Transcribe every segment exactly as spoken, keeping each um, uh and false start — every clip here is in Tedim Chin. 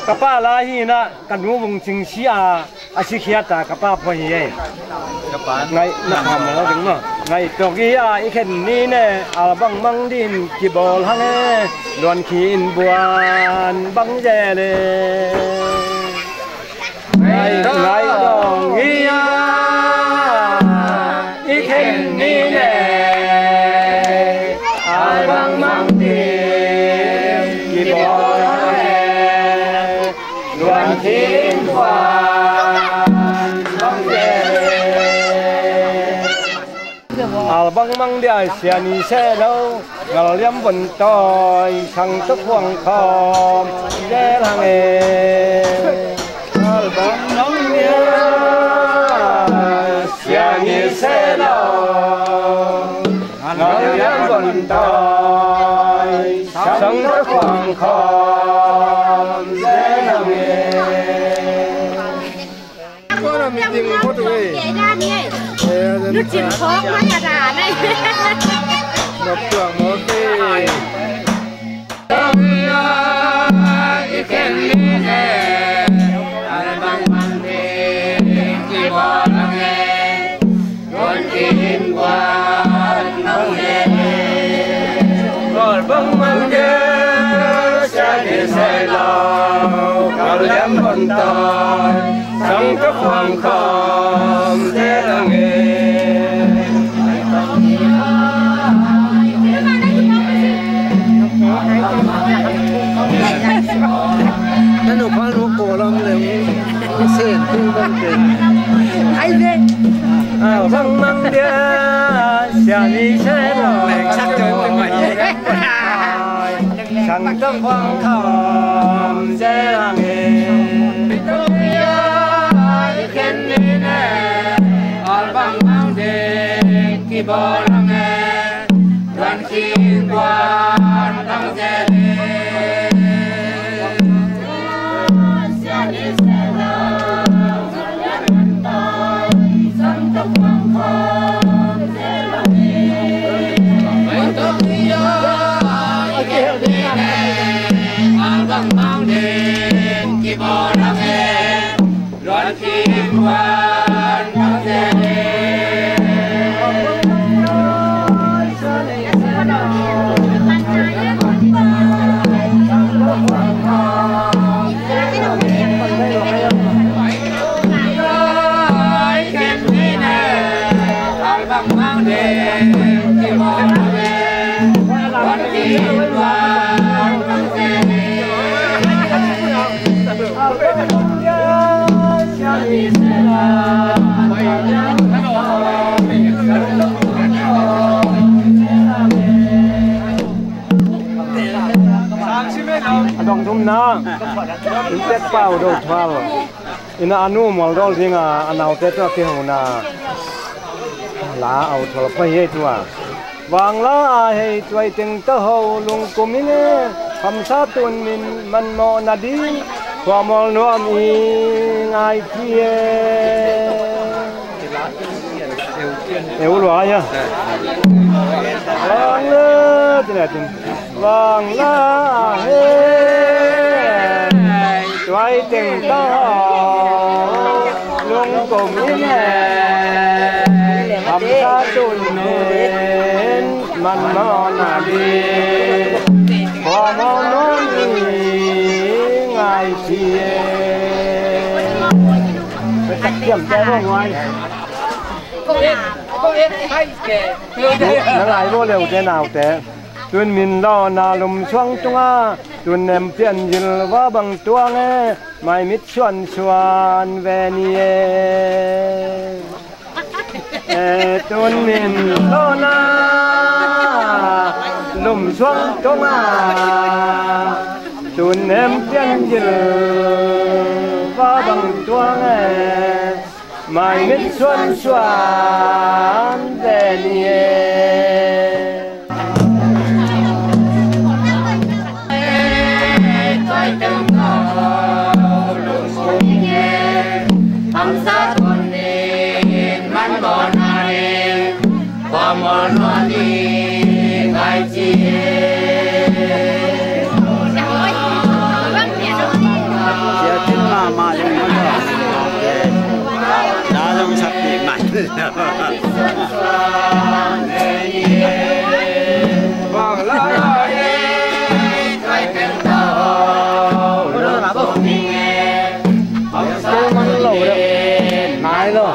Ka pa lai hi na, ka nu vung cing si a, a si khiat a, ka pa pua hi ei. Ngaih na pha maw ding maw. Ngaih tawk hi a, i khen ni ne, al bang mang din kibawl hang e, luan khi in buan bang zel e. Ngai, ngai dong hi a, i khen ni ne, al bang mang din kibawl hang e, luan khi in buan bang zel e. Al bang mang dia sia ni se lo, ngal liam von tawi, sang tawh khuang khawm zel hang e. Al bang mang dia sia ni se lo, ngal liam von tawi, sang tawh khuang khawm zel hang e. Kua na meeting ko tu ei. Eh, nu cin khawng mai a da nei. Nok tuang maw kei. I khen ni ne, al bang mang din kibawl hang e. Al bang mang din sia ni se lo, ngal liam von tawi, sang tawh khuang khawm zel hang e. Na nu pal nu ko lam le. Sen tu bang te. Ai ve. Al bang mang dia sia ni se lo. Sang tawh khuang khawm zel hang e. I khen ni ne, al bang mang din kibawl hang e. A dong thumna, in tek pau do thual. Ina a nu mual dawl dinga a naute tawh a kihona la a uthol pah hi ei tua. Vangla a hei tuai teng tawh ho lungkum in e, hamsa tun min manmawh nading khuamual nuam i ngai ci e. Eu lua ia. Vangla, tina tin. Vangla he tuai teng tawh lungkum in e, hamsa tun min manmawh nading khuamual nuam i ngai ci e. Sak diam te vo nguai. Na ngai vo leu te naute. Tun min lawhna lum suang tunga, tun nem pian zil va bang tuang e, mai mit suan suan ve ni e. E, tun min lawhna lum suang tunga, tun nem pian zil va bang tuang e. Mai mit suan suan ve ni e. Siatin mahmah leng mah tawh. La zong sak dih man. Nai lo.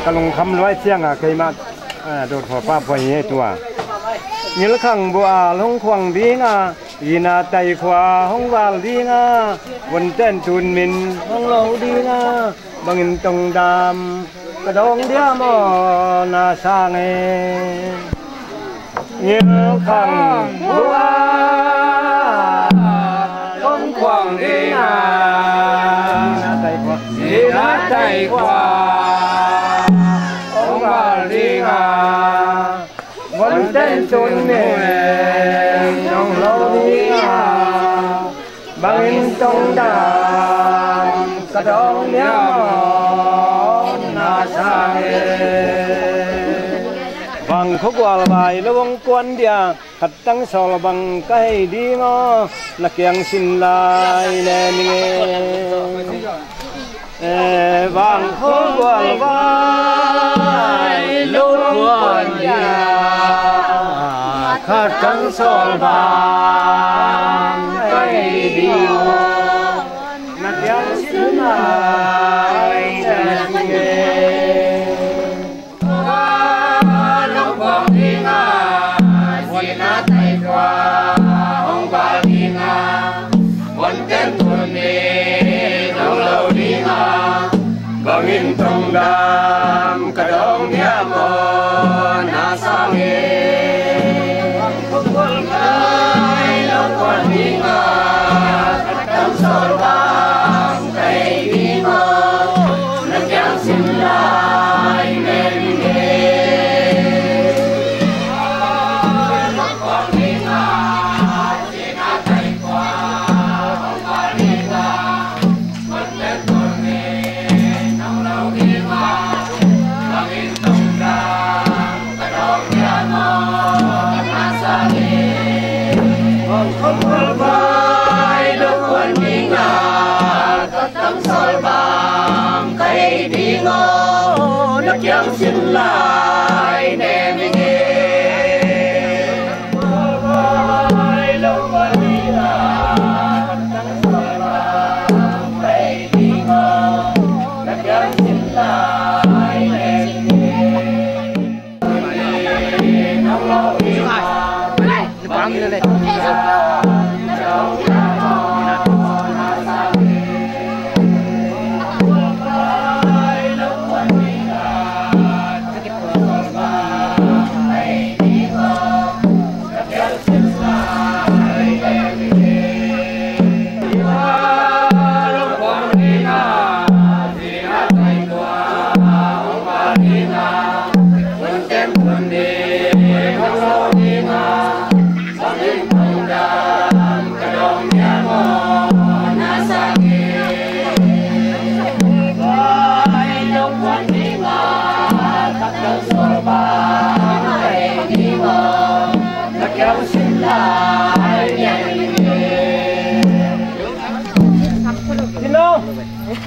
Ka lungkham luai ciangah keimah, ah, dawt khua pa pua hi tua. Ngilkhang bua a lungkhuang dinga, ina tai khua hong val dinga, vonten tun min hong lo dinga, bangin tongdam ka dawng dia maw na sang e. Ngilkhang bua hong khuang dinga, ina tai khua hong val dinga, vonten tun min hong lo dinga, bangin tongdam ka dawng dia maw na sang e. Vang khuagual vai lo hong kuan dia, khat tang sawl bang ka hei ding aw, na kiang sin lai ne ning e. Eh, vang khuagual vai lo kuan dia, khat tang sawl bang ka hei ding aw, na kiang sin lai ne ning e. Bangin tongdam ka dawng dia maw na sang e.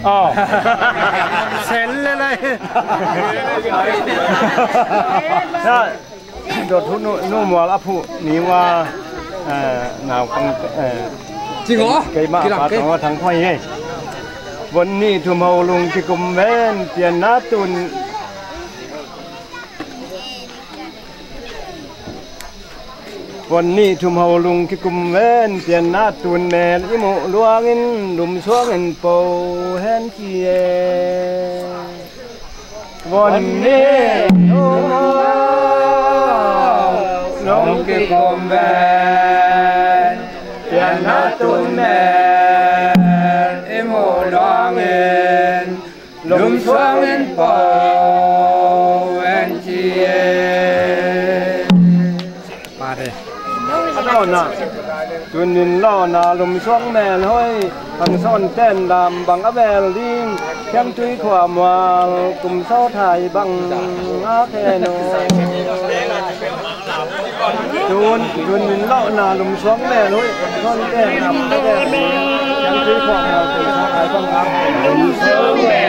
Aw. Sel le lai. Dawt thu nu, nu mual a phuh ni ua. Naupang, keimah Pa Tong Thang Poi hi. Von nih thum ho lung kikum ven, pianna tun. Von nih thum ho lung kikum ven, pianna tun mel i muh luangin lum suangin po hen ci e. Von nih thum ho lung kikum ven, pianna tun mel i muh luangin lum suangin po hen ci e. Tunin lawhna lum suang mel hoi, Khang Sawn ten lam bang a vel ding, Thiangtui khua mual kum sawt hai bang a khen uh. Tun, tunin lawhna lum suang mel hoi, Khang Sawn ten lam bang a vel ding, Thiangtui khua mual kum sawt hai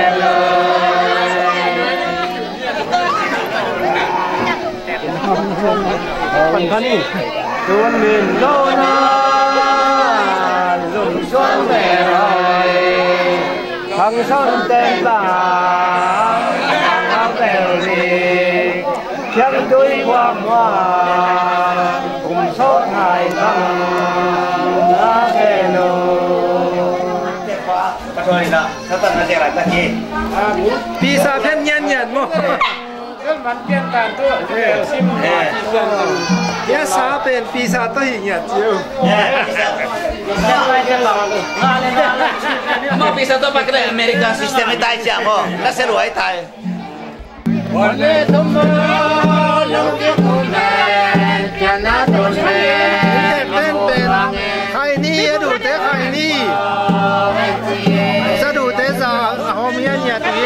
bang a khen uh. Tunin lawhna lum suang mel hoi, Khang Sawn ten lam bang a vel ding, Thiangtui khua mual kum sawt hai bang a khen uh. Pisa phen ngianngian maw? Pisa pen pisa tawh hi ngiat cio. Maw pisa tawh pak le American system hi tai cia maw? Na se luai tai. Pen pen khai ni, a duhte khai ni. Za duhte za a hawm ngianngiat hi.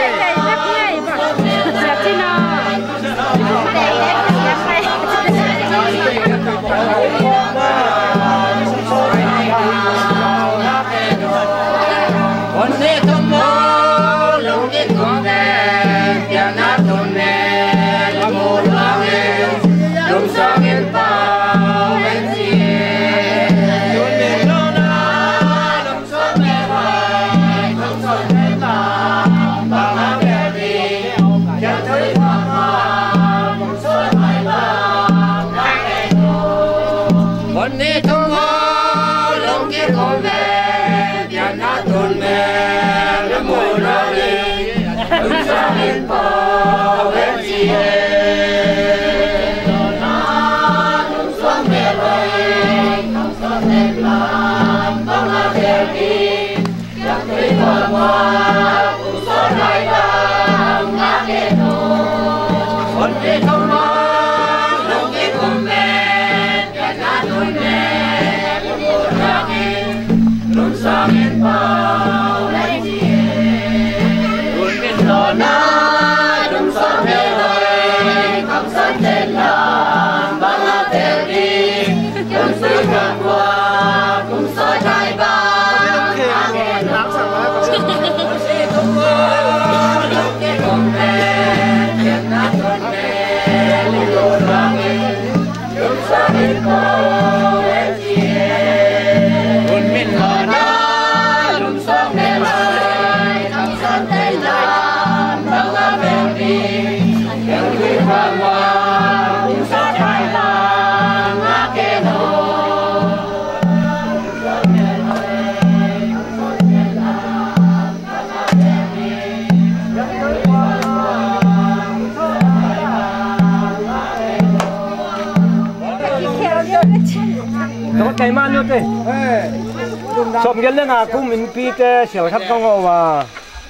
Sawmgiat le nga kum innpite sial khat ka ngawh uh a,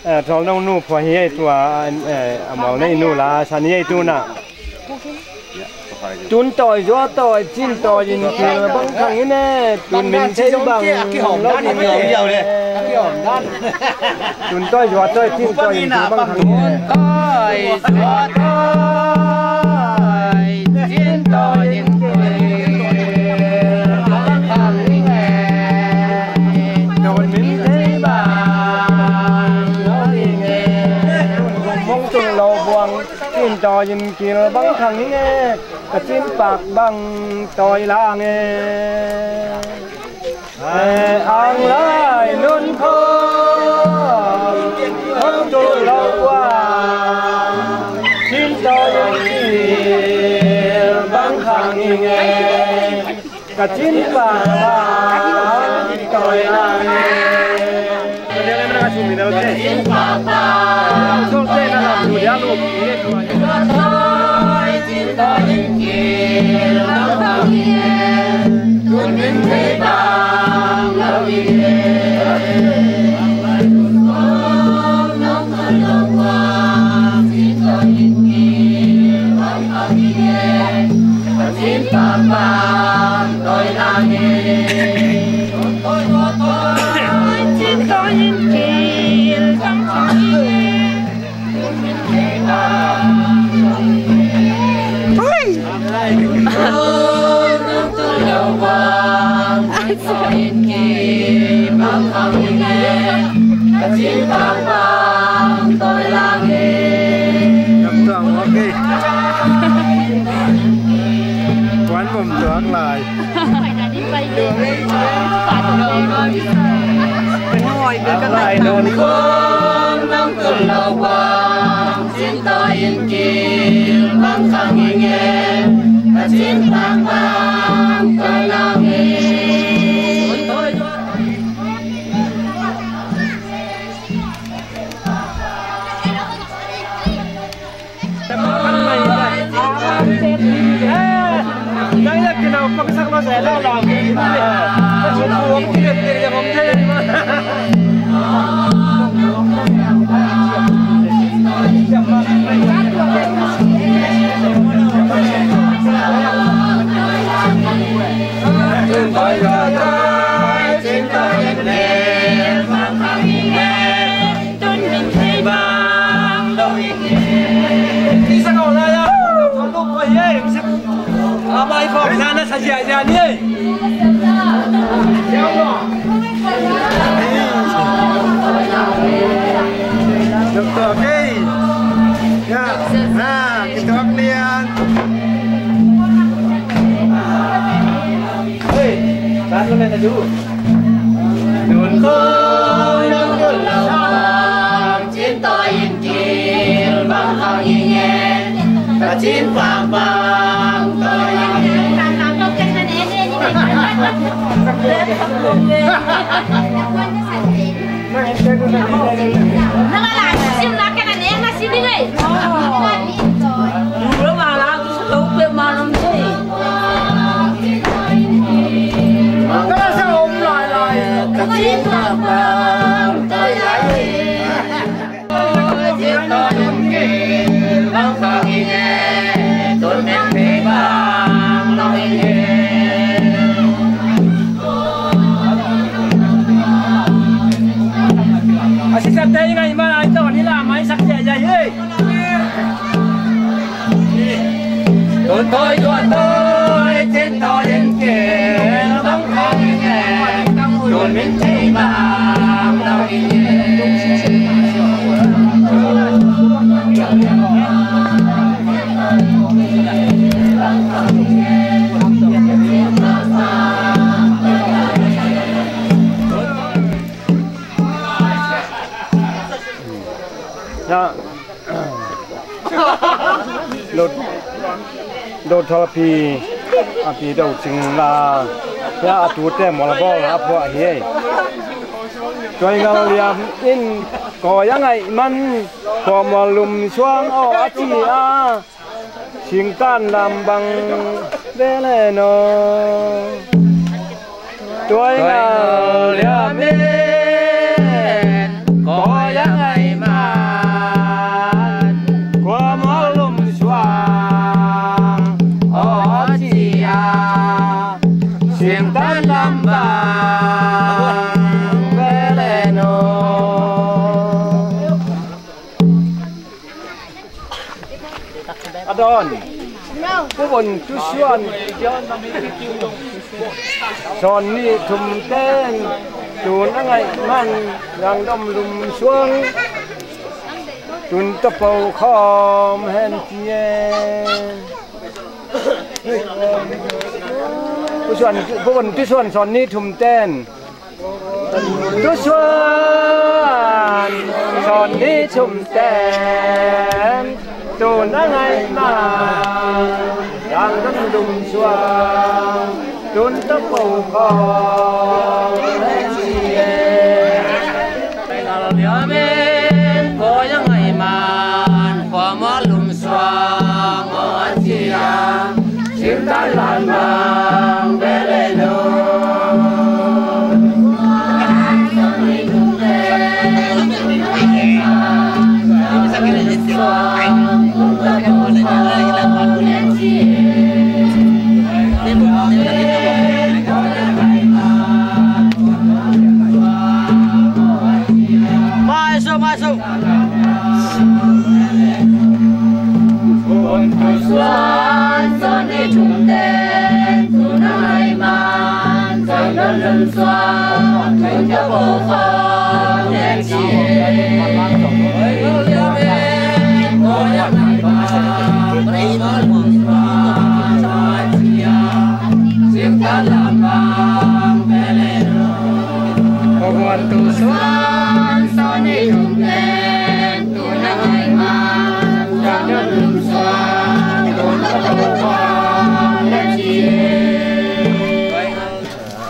eh, Tawlno nu khua hi ei tua, eh, a mual nei nu la san hi ei tuna. Tun tawi zua tawi cin tawi in kil bang khang in e, tun min thei bang lo in e. Tun tawi zua tawi cin tawi in kil bang khang in e. Tun tawi zua tawi cin tawi in kil bang khang in e. Tun min thei bang lo in e. Tun mong tun lo buang cin tawi in kil bang khang in e. Ka cinpak bang tawi lang e. Ang lai nun khawm hong tul lo ua, cin tawi in kil bang khang ing e. Ka cinpak bang tawi lang e. Kuan vom tuak lai. A sisate i ngaih man ai tawh ni la maisak ciah ia hi. Tun tawi tua tawi cin tawi in kil bang khang in e. Tun min thei bang lo in e. Ya. Dot, dot thal pi, a pi do cing la. Ya, a tute mol bol a phuah hi ei. Tuai ngal liam in kawi a ngaih man, khuamual lum suang aw a ci a. Singtan lam bang vele no. Tuai ngal liam in kawi a ngaih man, khuamual lum suang aw a ci a. Singtan lam bang vele no. A dawn. Pu Von Thu Suan. Sawn nih thum ten tun a ngaih man, Zangdom lum suang tun tapo khawm hen ci e. Pu Suan, Pu Suan, Pu Suan Sawn Ni Thum ten. Pu Suan Sawn Ni Thum ten. Tun a ngai ma, dang dang dum suang, tun ta po ko. Pai ngal liamin, ko yang ngai man, ko ma lum suang, o a cia, sing ta lan bang, bele no. Mai so, mai so.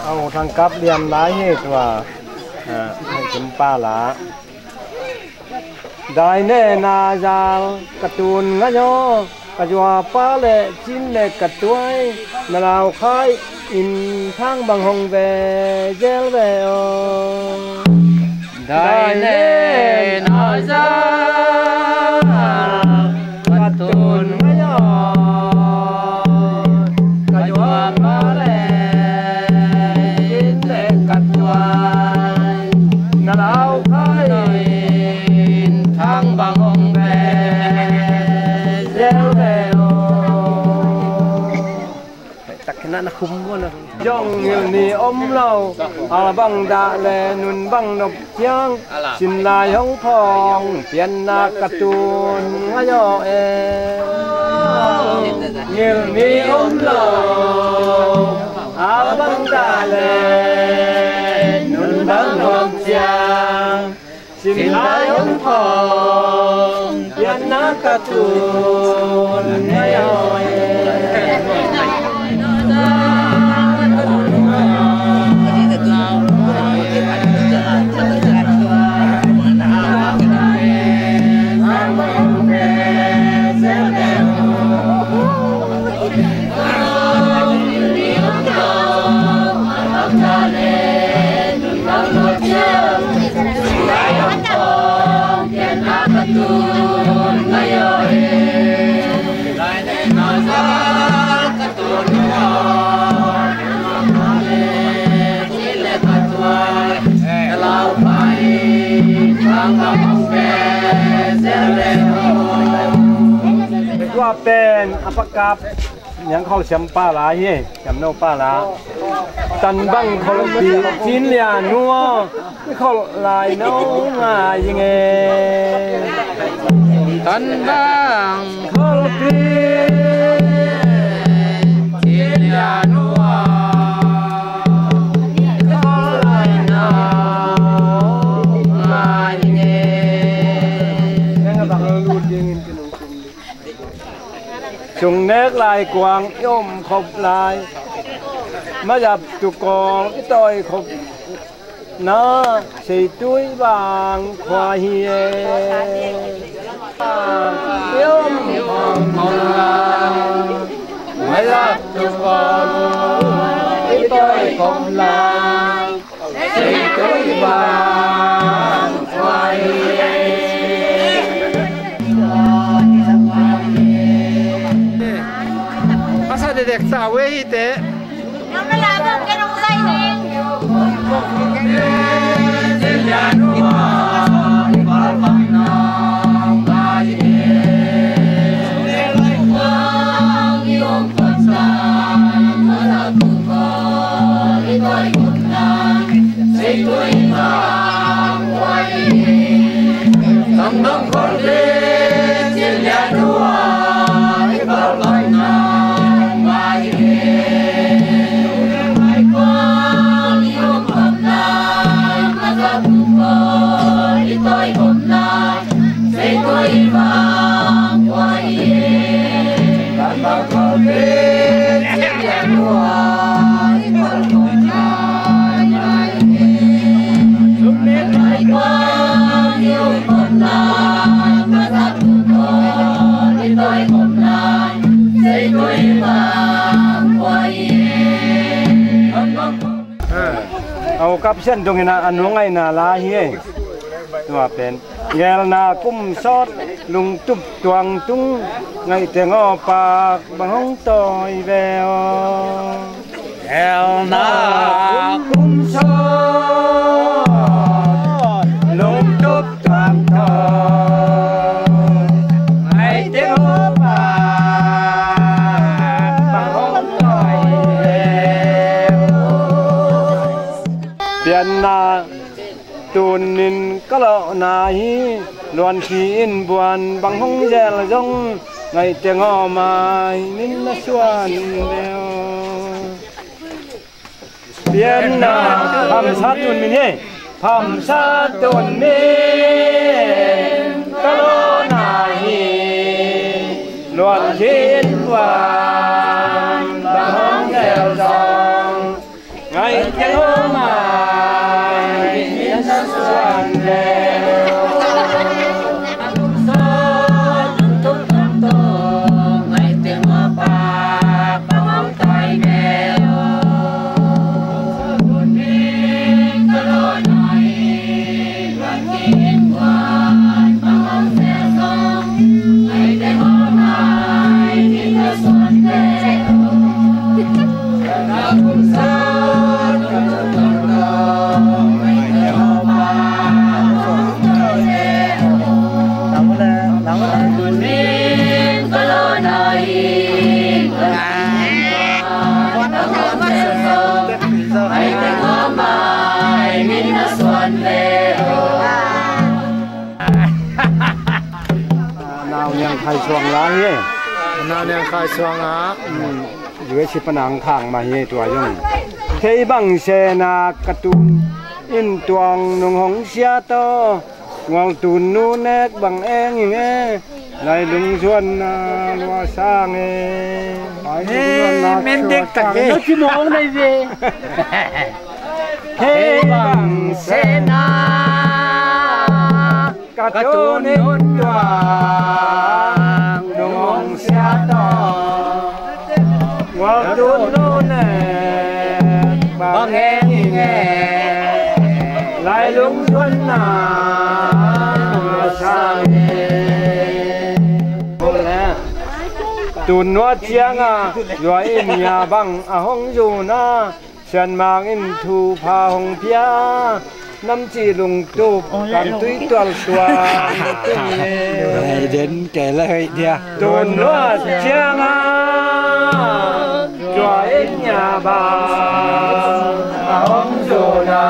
Aw, thangkap liam lai hi tua. Ah, thangkap pa la. Dai ne na zal ka tun ngai aw, ka zua pa le cin le ka tuai, na lau khai in thang bang hong ve zel ve aw. Dai ne na zal ka tun ngai aw, ka zua pa le cin le ka tuai, na lau khai in thang bang hong ve zel ve aw. Tak kena na khum bo na. Zong ngilh ni om lo, al bang dah le nun bang nop ciang, sin lai hong phong pianna ka tun ngai aw e. Ngilh ni om lo, al bang dah le nun bang nop ciang, sin lai hong phong pianna ka tun ngai aw e. Tua pen a pakap niang khol siam pa la hi, siam no pa la. Tan bang khol pi cin lia nua, khol lai no ngai nge. Tan bang khol pi cin lia nua, khol lai no ngai nge. Sung nek lai kuang i om khop lai, mazap tu kong i toi khop na, seitui bang khua hi e. I om khop lai, mazap tu kong i toi khop lai, a sa dedek sa we hi te. Au kap sian dongin a nu ngaihna la hi ei. Tua pen gelna kum sawt lungtup tuang tung, ngaih teng aw pak bang hong tawi ve aw. Gelna kum sawt lungtup tuang tung, ngaih teng aw pak bang hong tawi ve aw. Pianna tunin ka lawhna hi, luanthi in buan bang hong zel zong, ngaih teng aw mai min na suan ve aw. Pianna phamsa tun min hi, phamsa tun min ka lawhna hi, luanthi in buan bang hong zel zong, ngaih teng aw mai min na suan ve aw. Nau Niang Khai Suang la hi. Nau Niang Khai Suang ah. U S A pan a hong khak mah hi tua zong. Thei bang sena ka tun in tuang nung hong sia tawh, gual tun nu nek bang eng ing e, lai lungzuanna lua sang e. Hei, men dek tak e. Thei bang sena ka tun in tuang nung hong sia tawh, gual tun nu nek bang eng ing e, lai lungzuanna sang e. Tun nuat ciangin zua in ya bang a hong zuna, Sianmang in thupha hong pia, namci lungtup kangtui tual tuang. Hei den kei la hei dia. Tun nuat ciangin zua in ya bang a hong zuna,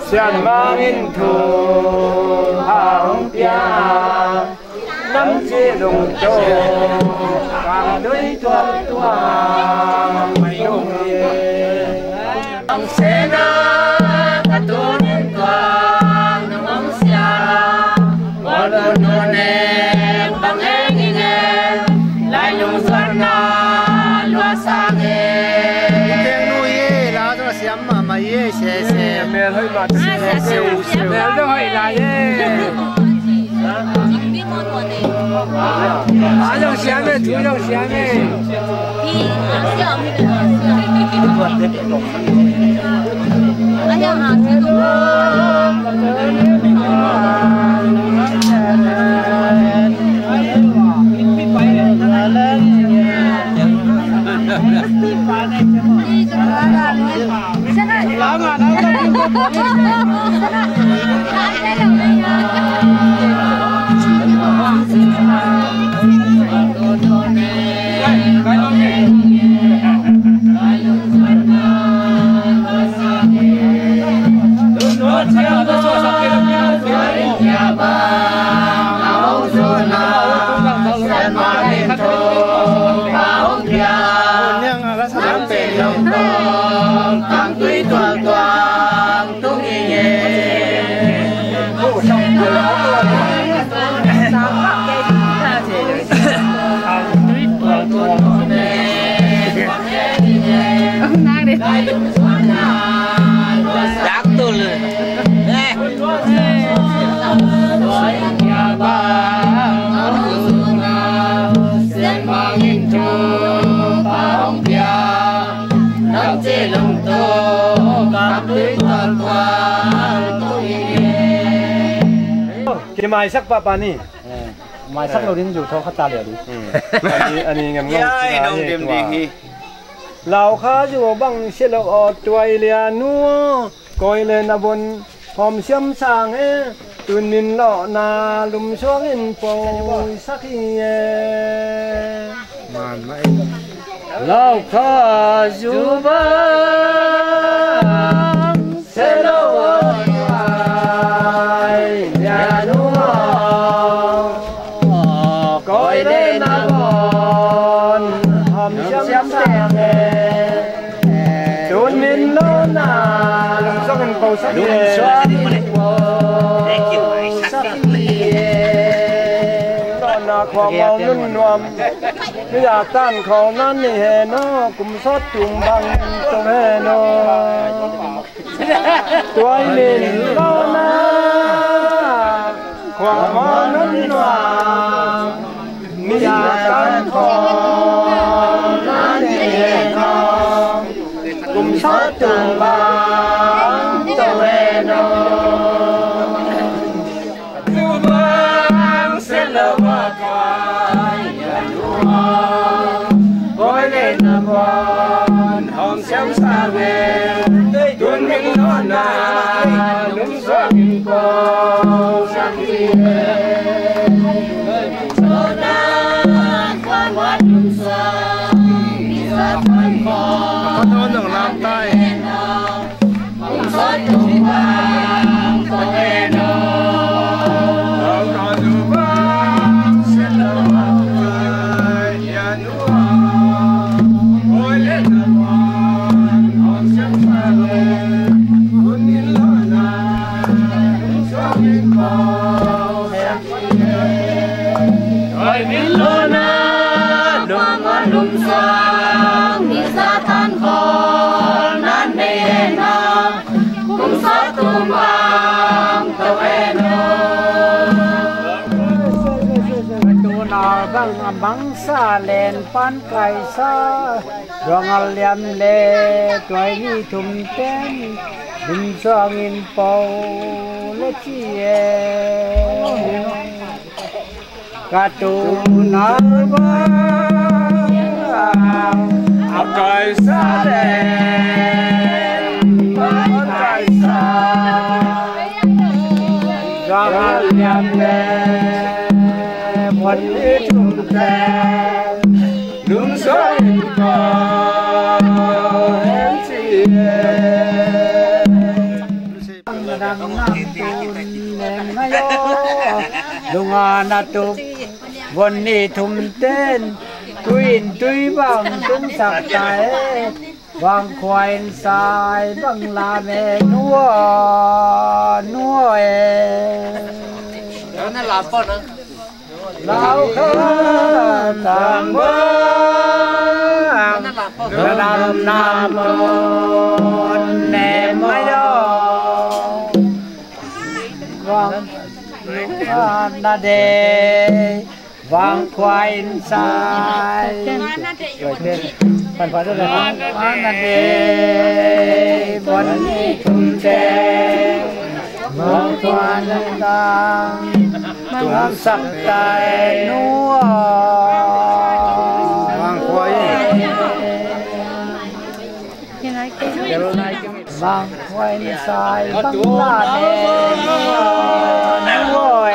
Sianmang in thupha hong pia, namci lungtup kangtui tual tuang. Ang sena ka tun in tuang nung hong sia, gual tun nu nek bang eng ing e, lai lungzuanna lua sang e. Teng nu hi la zong siam mahmah hi e, se se. Mel hoih mah. Mel zong hoih lai e. A zong siam e, thu zong siam e. Kimaisak pahpah ni. Maisak lo ding zu thaw khat ta liau ding. Ani, ani ngam ngam. Kiai nong dim ding hi. Lau kha zu bang sia lo aw tuai lia nu aw. Koi le na bon hawm siam sang e. Tun min lawhna lum suangin poi sak hi e. Lau kha zu bang sia lo aw tuai lia nu aw. Koi le na bon hawm siam sang e. Tun min lawhna lum suangin poi sak hi e. Lawhna khuamau nun nuam. Mizatan khawlna nei hen aw, kum sawt tum bang to hen aw. Tuai min lawhna khuamau nun nuam. Mizatan khawlna nei hen aw, kum sawt tum bang to hen aw. Zu bang sia lo aw tuai lia nu aw. Koi le na bon hawm siam sang e. Tun min lawhna lum suangin poi sak hi e. Lawhna khuamau nun nuam. Mizatan khawlna nei hen aw. Tuai min lawhna lum a lum suang, mizatan khawlna nei hen aw, kum sawt tum bang to hen aw. Tuna bang a mangsa len pan kaisa, Duang Al Liam le tuai ni thum ten lum suangin poi le ci e. Ka tuna bang a kaisa le, a kaisa. Duang Al Liam le tuai ni thum ten lum suangin poi ci e. Lungah na tuk, von ni thum ten, tui in tui bang tungsak ta e. Vangkhua in sai bang lam e, nu aw, nu aw e. Lau kha tang bang, na lam na mon ne mai aw. Vang na de, vangkhua in sai. Vang na de, von ni thum ten. Vangkhua in sai, vang sak ta e nu aw. Vangkhua in. Vangkhua in sai bang lam e nu aw e.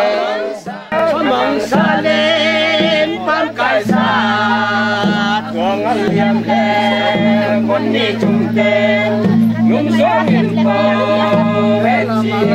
Mangsa len pan kaisa, Duang Al Liam le von ni thum ten lum suangin poi ci e.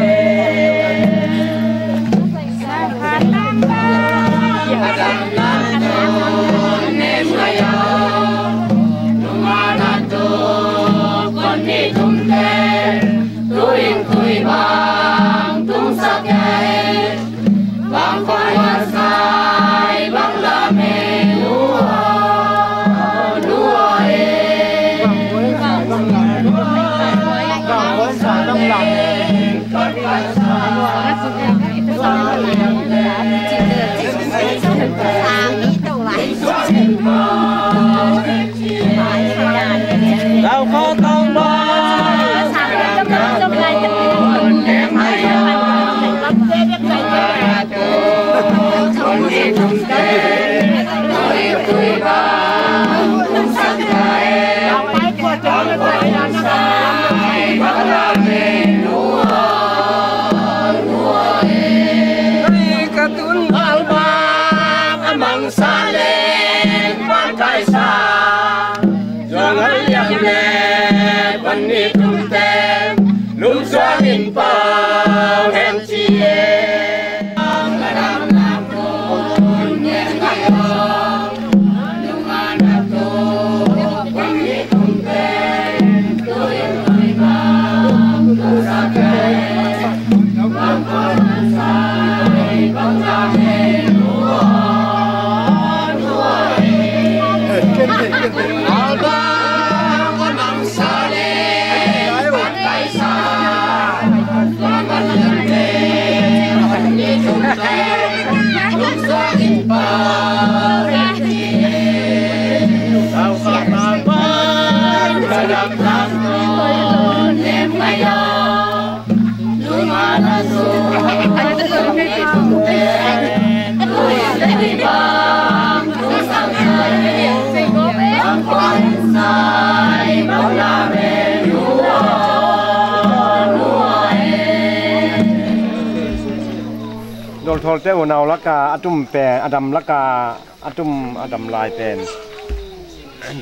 Dolthawlte unau laka a tum pen, a dam laka a tum, a dam lai pen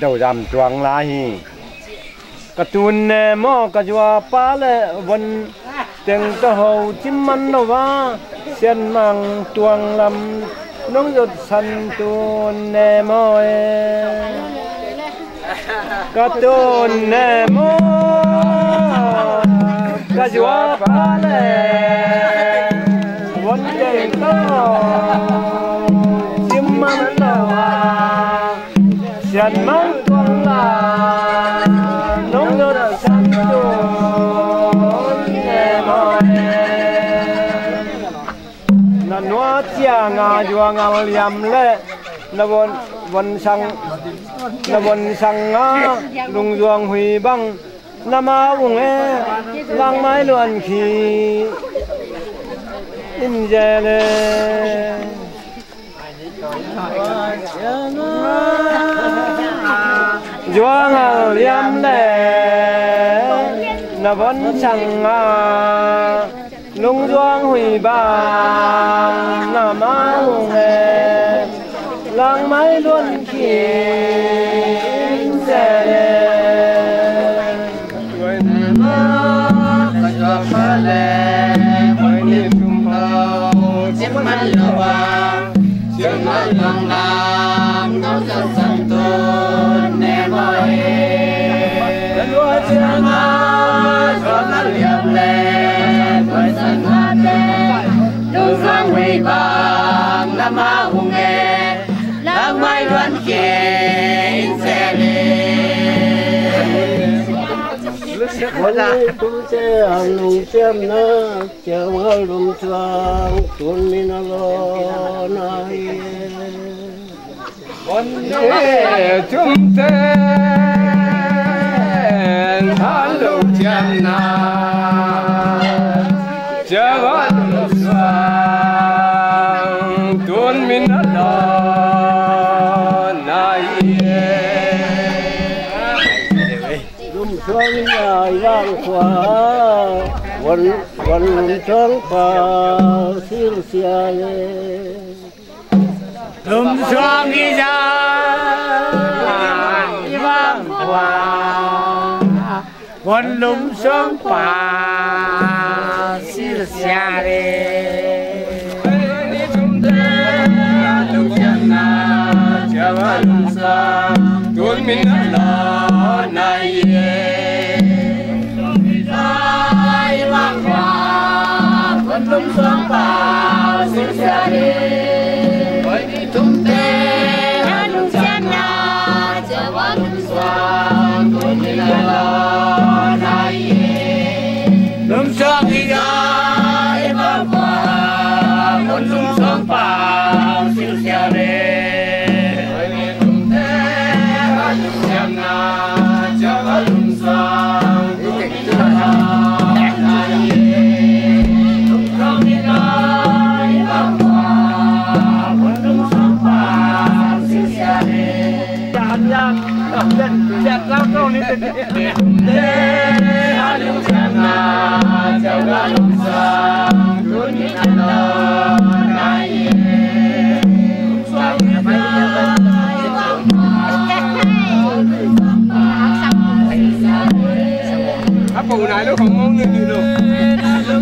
Dodam Tuang lai hi. Ka tun ne maw, ka zuapa le von teng tawh ho cim man lo a, Sianmang Tuang lam nong zotsan tun ne maw e. Ka tun ne maw, ka zuapa le von teng tawh ho cim man lo a, Sianmang Tuang lam nong zotsan tun ne maw e. Na nua cianga Zuangal Liam le na von, von sang, na von sanga Lungzuang Hui bang na ma ung e, Langmai Luan Khi in zel e. Zuangal Liam le na von sanga Lungzuang Hui bang na ma ung e, Langmai Luan Khi in zel e. Wan ni tumte a lungsiamna, ciang a lungsuang tun min a lawn ahi. Wan ni tumte a lungsiamna, ciang a lungsuang tun min a lawn ahi. Lungsuang i lai vang khua, wan, wan lungsuang pa silsia le. Lungsuang i lai vang khua, wan lungsuang pa silsia le.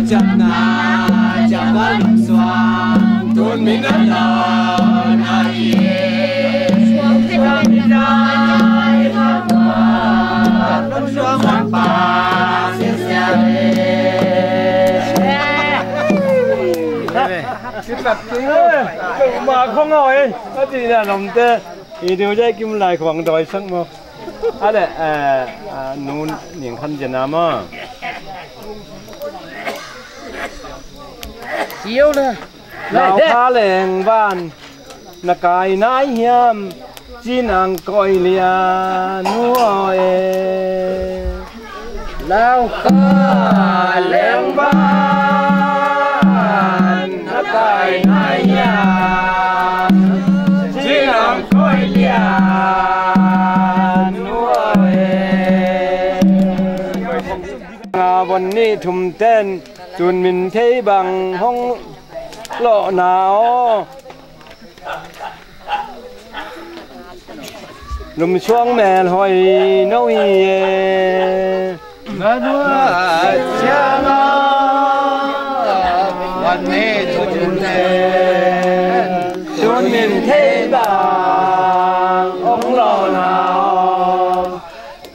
Ma khong aw ei, a ti na lomte. I diu jai kim lai khuang dawi sak maw. A le, eh, a, nu Ning Khan Jen a maw. Lau kha leng van na kai nai hiam, Cin Ang Koi Lia nu aw e. Lau kha leng van na kai nai hiam, Cin Ang Koi Lia nu aw e. Nga von nih thum ten tun min thei bang hong lawhna aw. Lumsuang mel hoi no hi e. Manuai ciang a van ne tun te tun min thei bang hong lawhna aw.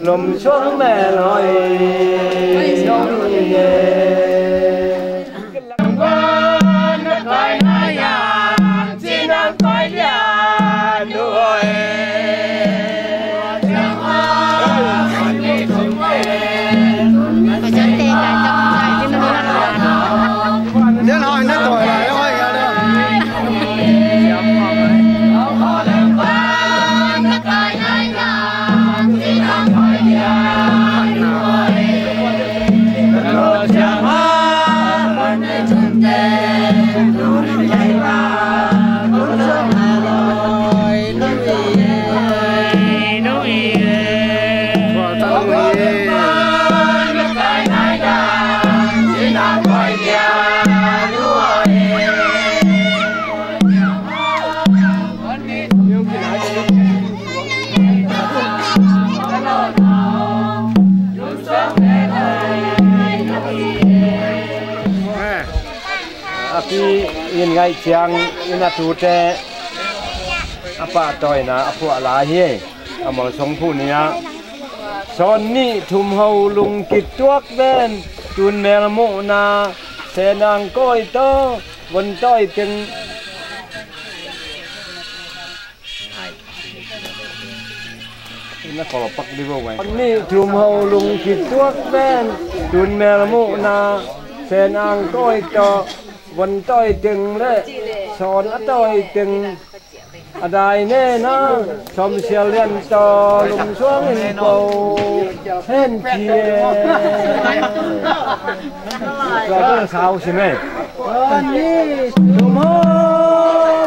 Lumsuang mel hoi no hi e. A pi in ngaih ciang in a tute a pahtawina a phuah lai hi. A malsawm phuh ni-ah sawn nih thum ho lungkituak ven tun mel muhna Sen Ang Koi tawh von tawi teng. Na kawlpak di bo mai. Nih thum ho lungkituak ven tun mel muhna Sen Ang Koi tawh von tawi teng le sawn a tawi teng a dai nena Sawm Sial Lian tawh Lumsuang in ko hen ci e. Tua bel sau si me. Tua ni tum ho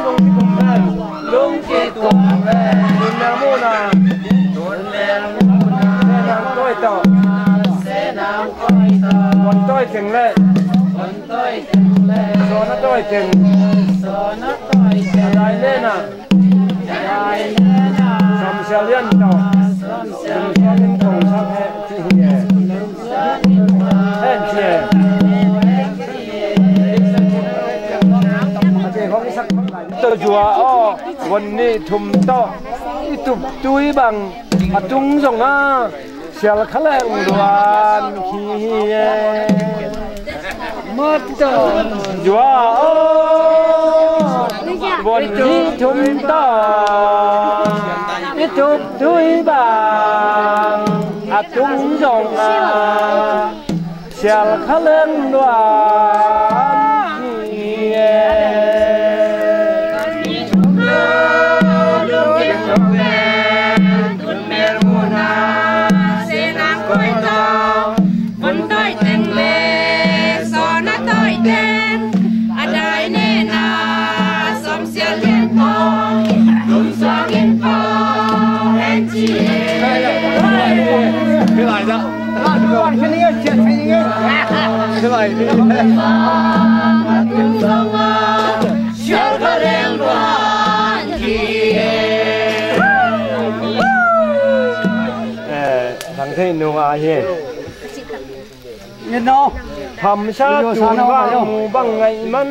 lungkitum ven lungkitum ven tun mel muhna Sen Ang Koi tawh von tawi teng le sawn a tawi teng a dai nena Sawm Sial Lian tawh Lumsuang in kong sak hen ci hi e. Hen ci e. Tua zua aw von nih thum tawh i tup tui bang a tung zong a sial kha leng luan khi hi e. Zua aw von nih thum tawh i tup tui bang a tung zong a sial kha leng luan hi e. Eh, Thang Theih Nung a hi. Hamsa tun bang mu bang ngaih man.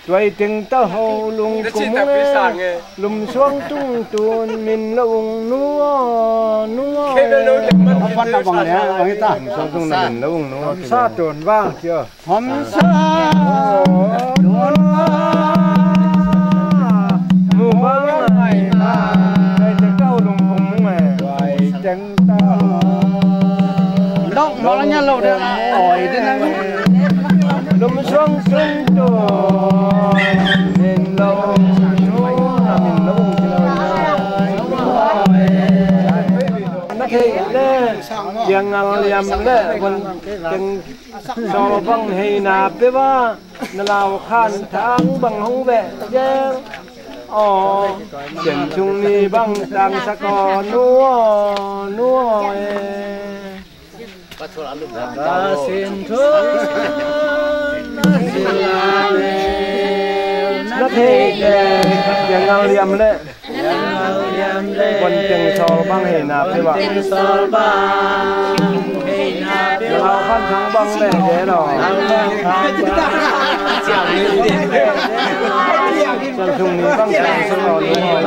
Tuai teng ta ho lungkung e, lum suang tung tun min lo ung nu aw, nu aw. Lum suang tung na min lo ung nu aw. Hamsa tun bang cia. Hamsa tun bang mu bang ngaih man. Tuai teng ta ho lungkung e. Tuai teng Dok mawk la ngiat lo deuh la awi deuh nang. Lum suang sung tu min lo, min lo. Na theih le, Liangal Liam le, Vuanteng Sawl bang heina pia va, na lau khan thang bang hong veh zel. Aw, Sian Sung Ni bang tangsak aw, nu aw, nu aw e. Na theih le, Liangal Liam le, Vuanteng Sawl bang heina pia va. Lau khan thang bang le de lo. Sian Sung Ni bang tangsak aw, nu aw.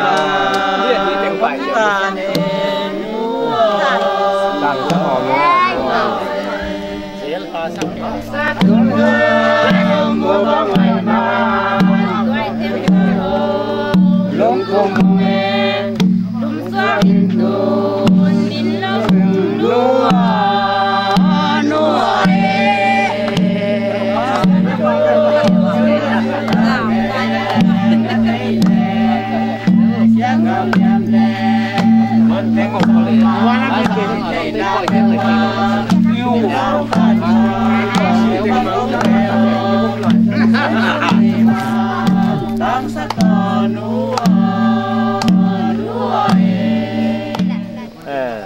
Tangsak aw, nu aw. Eh,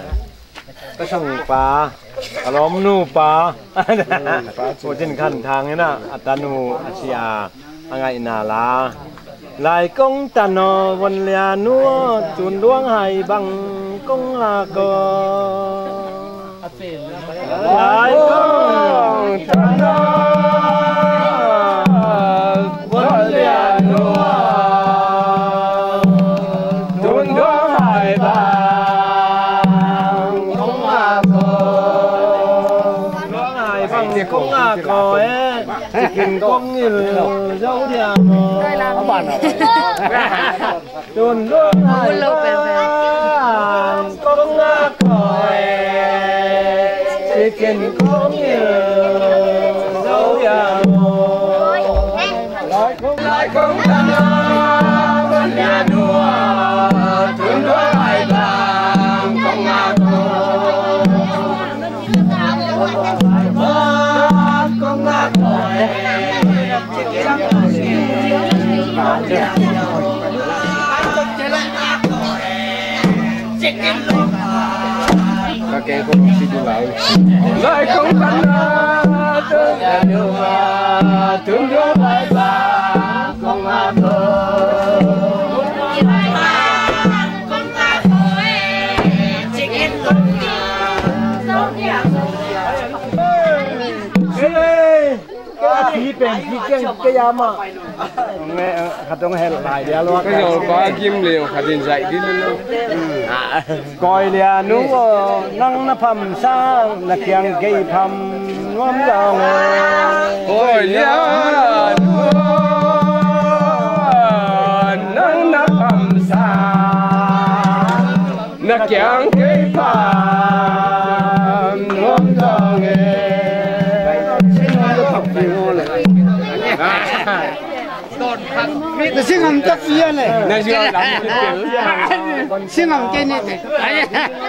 ka sangpa, ka lawmnu pa. Pu Cin Khan Thang in ah, a tanu a si a, a ngaihna la. Lai kong tan aw, Vuan Lia nu aw, Tun Luang Hai bang kong ngak aw. Lai kong tan aw, Vuan Lia nu aw, Tun Luang Hai bang kong ngak aw. Luang Hai bang kong ngak aw e. Cikin kong ngil zo diam aw. Tun Luang Hai bang kong ngak aw e. Cikin kong ngil zo diam aw. Lai kong, lai kong tan aw, Vuan Lia nu aw, Tun Luang Hai bang kong ngak aw. Ka keng kong si tu lau. Lai kong tan na, tu na, tu na, lai ba kong a to. Hey, ka pi pen pi kiang ka ya ma. Nge, khat dong hel lai dia lua. Ka yol pa kim leng khat in zai di lo. Kawi Lia nu aw, nang na pham sang, na kiang kei pham nuam zaw nge. Kawi Lia nu aw, nang na pham sang, na kiang kei pham nuam zaw nge. Na singam tak sia le. Na singam tak sia le. Singam kei ni te.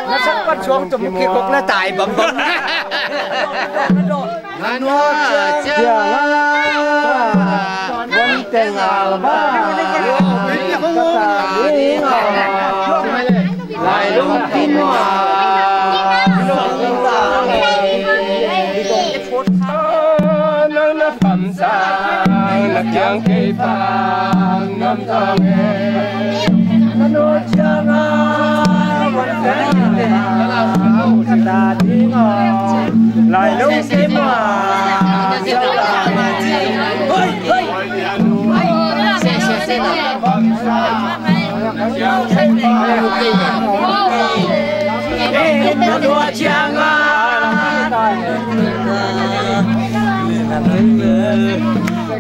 Na sak pat suang tum ki kok la tai bam bam. Nanua cia la. Wan teng al ba. Lai lung ki nua. Nang na pham sang, na kiang kei pham nuam zaw nge. Na nu ciang a, wan ciang a, ka ta ding a. Lai lo ke ma. Hoi, hoi. Eh, ma dua ciang a.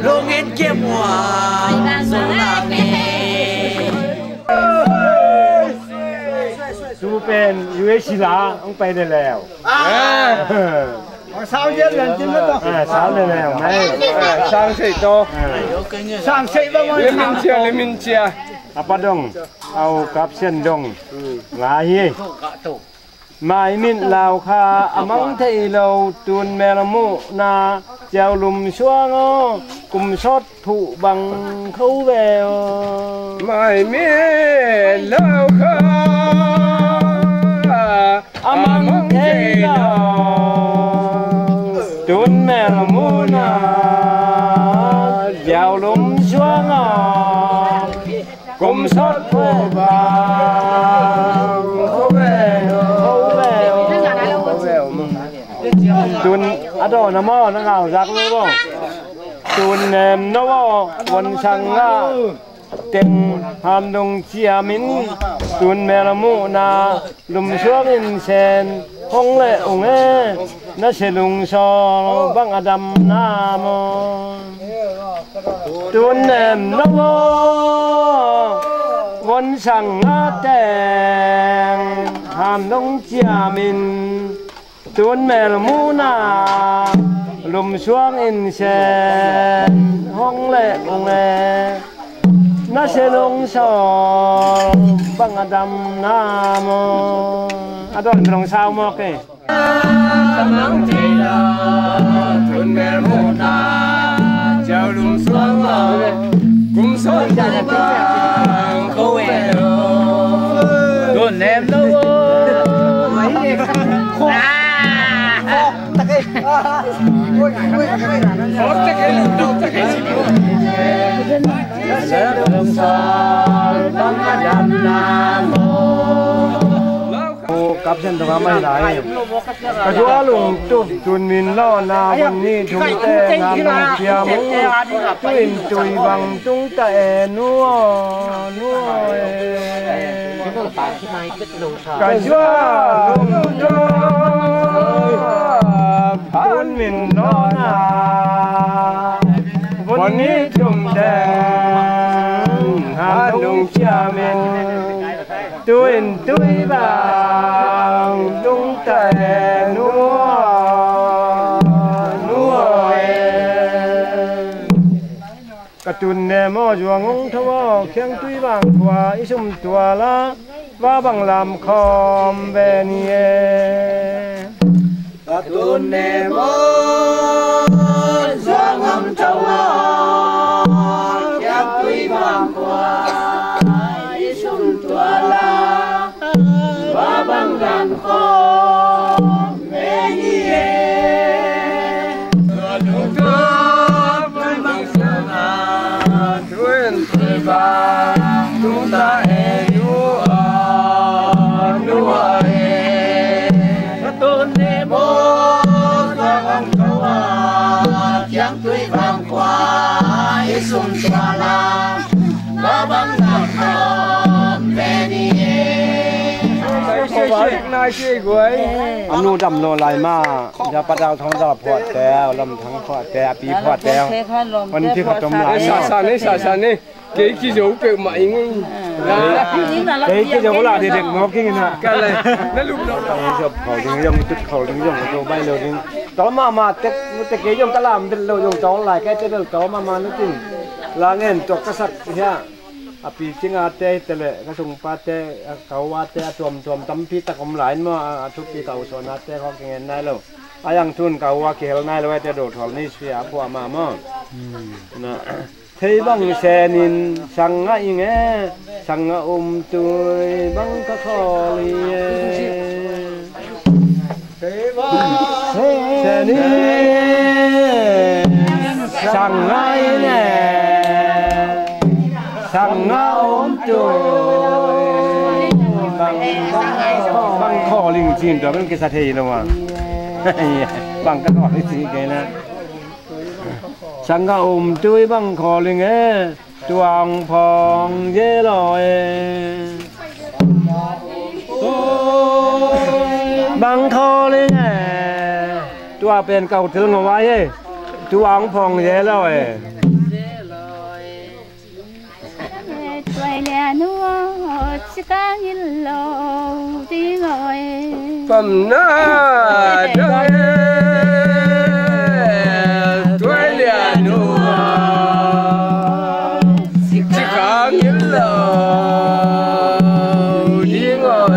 Lungin kia mua. Tu pen U S la ang pai de leo. Sang sei to. Sang sei bang. Lemin cia, lemin cia. Apa dong, au kap sian dong. Nga hi. Mai mit lau kha a mang thei lo, tun mel muhna ciau lum suang aw, kum sawt phuh bang kho ve aw. Mai mit lau kha a mang thei lo, tun mel muhna ciau lum suang aw, kum sawt phuh bang kho ve aw. Tun a dawn a maw, na ngau zak lo maw. Tun nem no aw, von sang a teng han dong ciamin, tun mel muhna lum suangin sen hong le ung e, na se lungsawl bang a dam na maw. Tun nem no aw, von sang a teng han dong ciamin, tun mel muhna lum suangin sen hong le ung e, na se lungsawl bang a dam na maw. A dawn dong sau mawk e. Mang thei lo, tun mel muhna ciau lum suang aw, kum sawt phuh bang kho ve aw. Tun nem no aw. Kap sian tawh a mai lai. Ka zuak lungtup tun min lawhna von nih thum teng han dong ciam ung. Tu-in tui bang tung ta e, nu aw, nu aw e. Ka zuak lungtup tun min lawhna von nih thum teng han dong ciamin, tu-in tui bang tung ta e, nu aw, nu aw e. Ka tun nem aw, zuang hong tho aw, Khiangtui Vangkhua i sum tual a, va bang lam khawm ve ni e. Ka tun nem aw, zuang hong tho aw, Khiangtui Vangkhua i sum tual a, va bang lam khawm ve ni e. Ka lungtup tun min lawhna, tun tui bang tung ta e, nu aw, nu aw e. Ka tun nem aw, zuang hong tho aw, Khiangtui Vangkhua i sum tual a, va bang lam khawm ve ni e. A nu dam lo lai ma, ya pa dau thong za phuat te, lam thang phuat te, a pi phuat te. Wan pi khat tom lai. Sa sa ni, sa sa ni. Kei kizo peuhmah ing. Kei kizo la de dek mawk ing na. Ka lai. Na lum lo. Kei zop khol ding zong, tut khol ding zong, ka zo bai lo ding. Tawm mahmah tek, nu tek kei zong ka lam vet lo zong tawm lai, kei te bel tawm mahmah nu tin. La ngen tuak ka sak hia. A pi cingate hi te le, ka sungpate, a ka uate, a tuamtuam tampi tak om lai in maw, a, a thupi ka u sawnate khawng kingen nai lo. A yang thun ka u a kihel nai lo, a te do thual ni sia a pua ma maw. Na, thei bang senin sang ngah ing e, sang ngah um tui bang ka khawl hi e. Senin sang ngah ing e, sang ngah um tui bang, bang khawl ing cin tua bang kisa thei lo a. Bang ka khawl i ci kei na. Sangga um tui bang khawl i nge, tuang phong ye lo e. Bang khawl i nge, tua pen kau thil ngawai e. Tuang phong ye lo e. Tuai lian uh aw, cikang in lo ding aw e. Pamna dai e, tuai lian uh aw, cikang in lo ding aw e.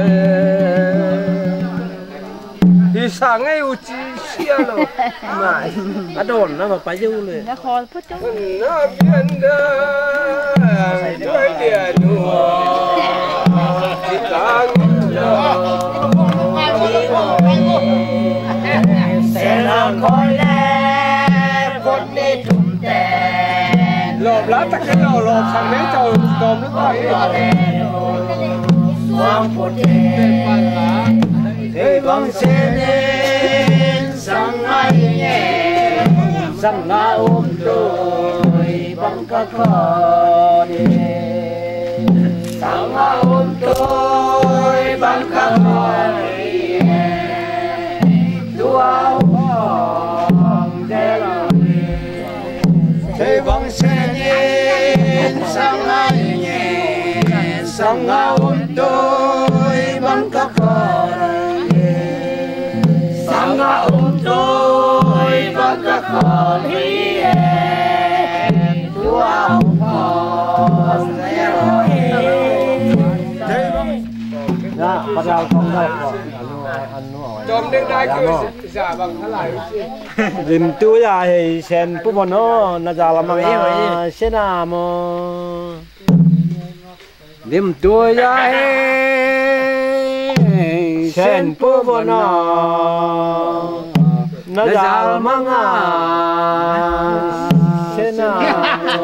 Hi sang ei u ci sia lo. Mai. A dawn na ma pai deuh le. Na khawl phut deuh. Na pian da. Tuai lian uh aw, cikang lo. Sena koi le, phut ni thum te. Lawp la tak kei lo, lawp sang nei tau, lawp lu tak kei. Suang phut te. Hei bang senin sanga i nge, sanga um tui bang ka khawl e. Sanga um tui bang ka khawl e. Tua um hong del e. Thei bang senin sanga i nge, sanga um tui bang ka khawl e. Sanga um tui bang ka khawl hi e. Tua um hong del e. Thei bang. Ya, padal kong dal kong. Anu, anu, anu. Tom ding dai keu. Dim tu ya hei sen pu bon aw, na zal mang a sena maw. Dim tu ya hei sen pu bon aw, na zal mang a sena maw.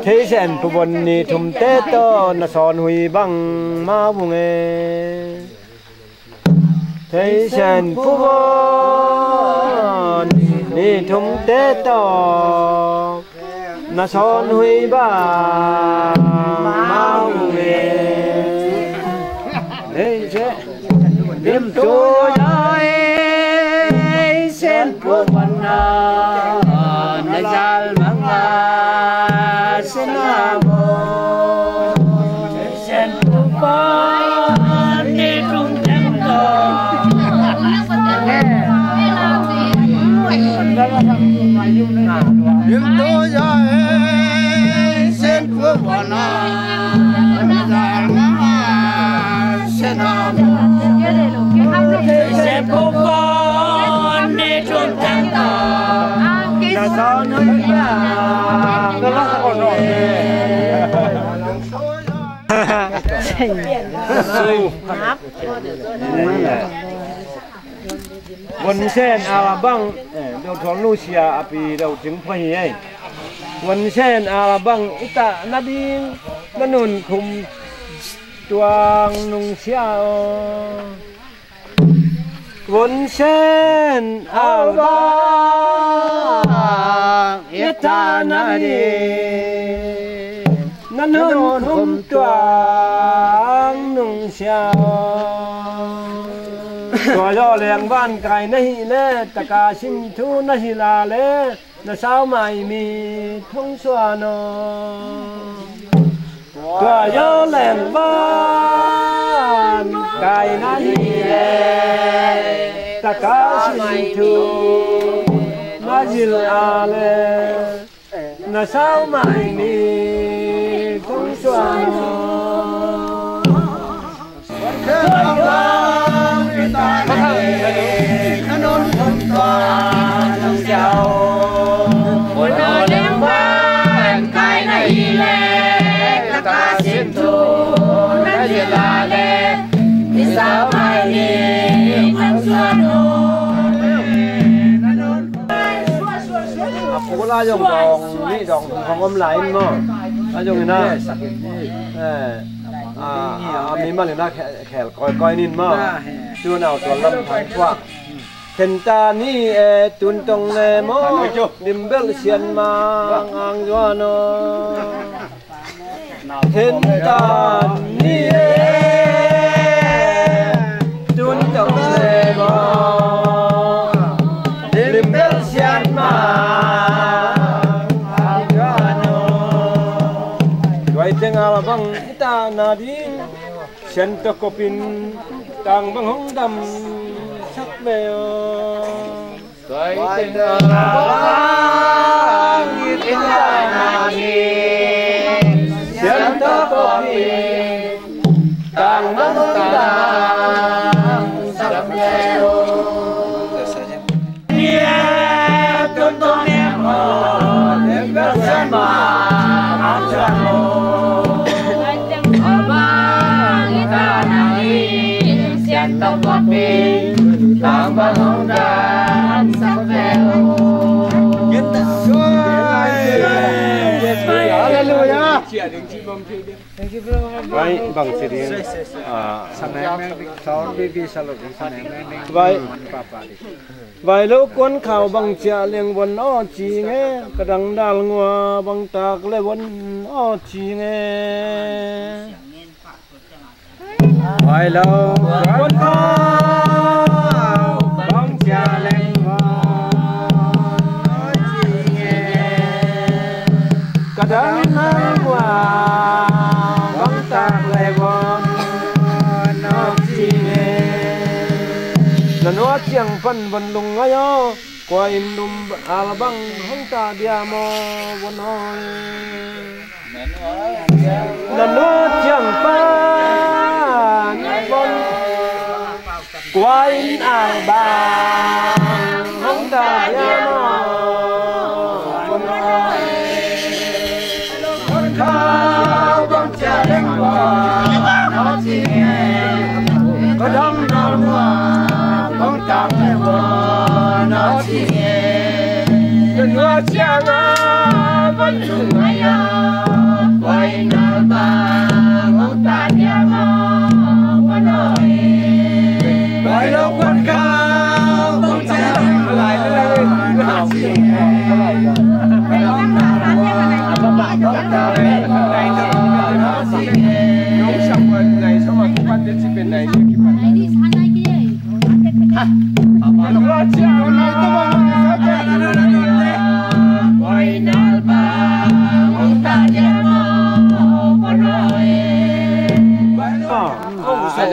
Thei sen pu bon ni thum te tawh na sawn hui bang ma vung e. Thei sen pu bon ni thum te tawh na sawn hui bang ma vung e. Thei sen Dim tu ya e, sen pu bon aw, na zal mang a sena maw. Sen pu bon ni thum te tawh. Dim tu ya e, sen pu bon aw, na zal mang a sena maw. Hun Sen a la bang, eh, deuh thuang nu sia a pi deuh ting pha hi ei. Hun Sen a la bang i tah nading na nun khum tuang nungsia aw. Hun Sen a la bang i tah nading na nun khum tuang nungsia aw. Tua zawh leng van kai na hih leh, taka sin thu na hilh a leh, na sau mai mit hong suan aw. Tua zawh leng van kai na hih leh, taka sin thu na hilh a leh, na sau mai mit hong suan aw. A pu la zong dawng nih dawng thum hong om lai in maw? A zong in a. Eh. A, a, a mimal in a khe-, khel kawikawi nin maw. Tun au tual lam thang thuak. Thenta ni e tun tong le maw, limbel sian mang ang zuan aw. Thenta ni e tun tong le maw, limbel sian mang ang zuan aw. Tuai teng a bang ta na di. Sian tawh kopin tang bang hong damsak ve aw. Tuai teng a bang hong damsak ve aw. Sian tawh kopin tang bang hong damsak ve aw. Hallelujah. Vai, bang ci ding. Ah. Vai, vai lo kuan khau bang ciah leng von aw ci nge, ka dang dal ngua bang tak le von aw ci nge. Vai lo kuan khau bang ciah leng von aw ci nge. Ka dang nang ua bang tak le von aw ci nge. Na nua ciang pan von lungngai aw, kua in lum al bang hong ta diam aw von aw. Na nua ciang pan von kua in al bang hong ta diam aw. Ka dang nal mua bang tak le von aw ci nge. Na nua ciang a pan lungngai aw, kua in al bang hong ta diam aw von aw.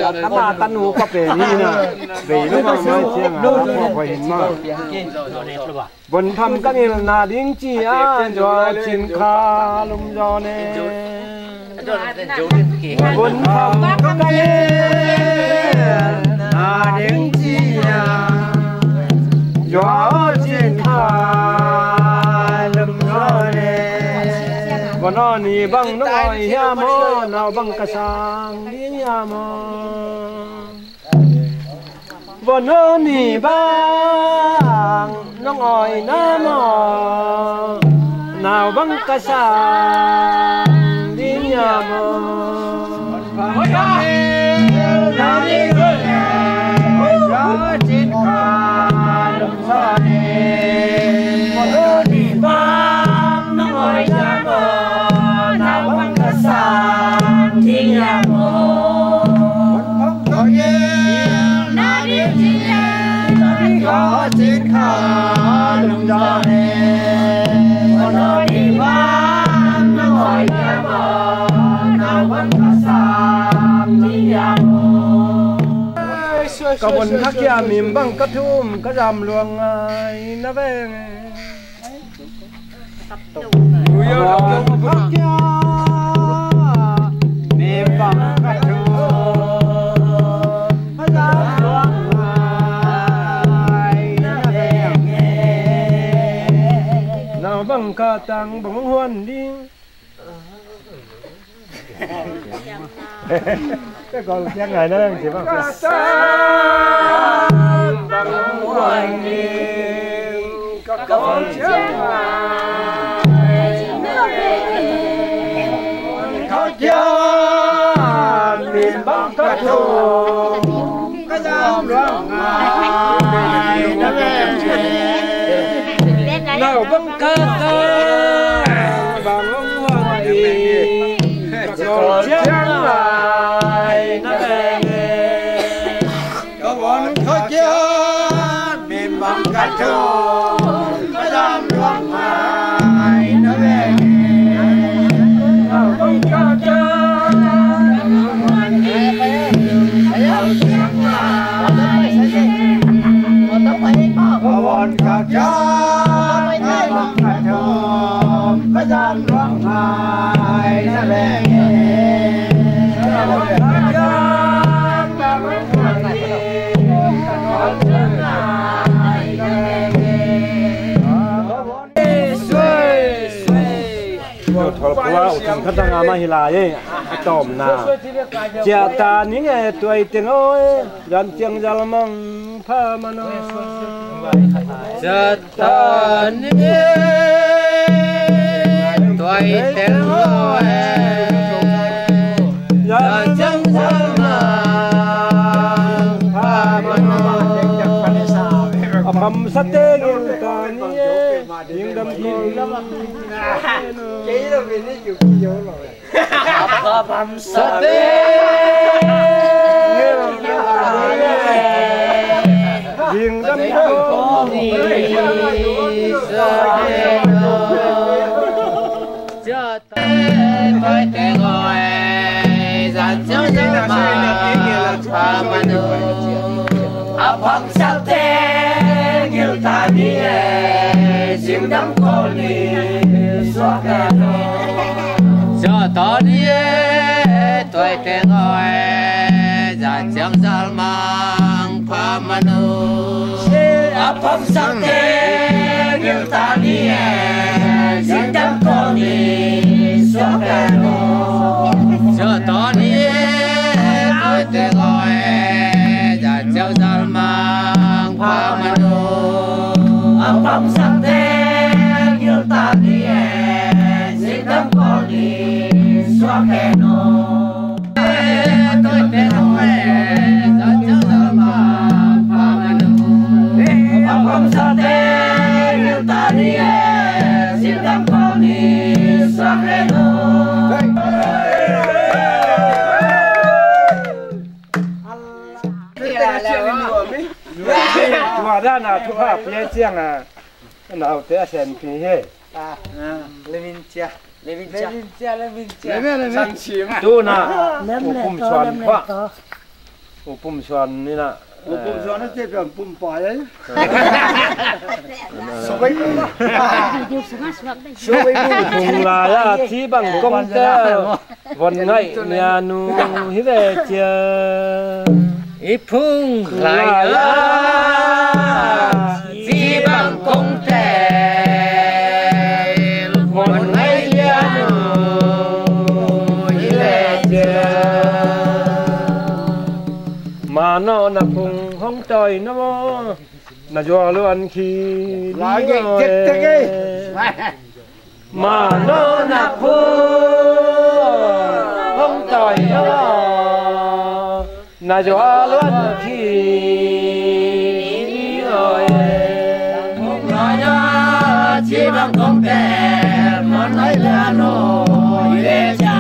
Ka ma tanu ka pen hi na. Bei lo ma mai ciang a, a pua pua hin ma. Von pham ka ngilh na ding ci a, Zuau Cin Kha Lum Zaw Ne. Von pham ka ngilh na ding ci a, Zuau Cin Kha Lum Zaw Ne. Von aw ni bang nong awi hiam aw, nau bang ka sang ding hiam aw. Von aw ni bang nong awi na maw, nau bang ka sang ding hiam aw. Ka von kha kia mim bang ka thum ka zam luang ngai na veng. Nau bang ka tang bang huan ding. Ka gol kiang ngai na lang ci bang. Ka tang bang huan ding, ka gol kiang ngai. Ka kiang Tua thawlkua uh tun khat dang a mah hi lai e, a tawmna. Ciah ta ning e, tuai teng aw e, zan ciang zal mang pha man aw. Ciah ta ning e, tuai teng aw e, zan ciang zal mang pha man aw. A pamsate ngil ta ni e, ding dam ko. A pamsate ngil ta ni e, zingdam ko ni suak e no. Zia ta ni e, tuai teng aw e, zan ciang zal mang pha man aw. A pamsate ngil ta ni e, zingdam ko ni suak e no. Zia ta ni e, tuai teng aw e, zan ciang zal mang pha man aw. A pamsate ngil ta ni e, zingdam ko ni suak e no. Tua dan a thupha pia ciang a, naute a senpi hi. Ah, Levincia. Levincia. Levincia, Levincia. Tuna U Pum Suan khua. U Pum Suan ni na. U Pum Suan na cia pian pum pai ai. Phung lai a ci bang kong te von ngaih nia nu hi ve cia. I phung lai a ci bang kong te von ngaih nia nu hi ve cia. Mano na phung hong tawi na maw, na zuak luan khi lai ding aw e. Mano na phung hong tawi na maw, na zuak luan khi ding aw e. Phung lai a ci bang kong te von ngaih nia nu hi ve cia.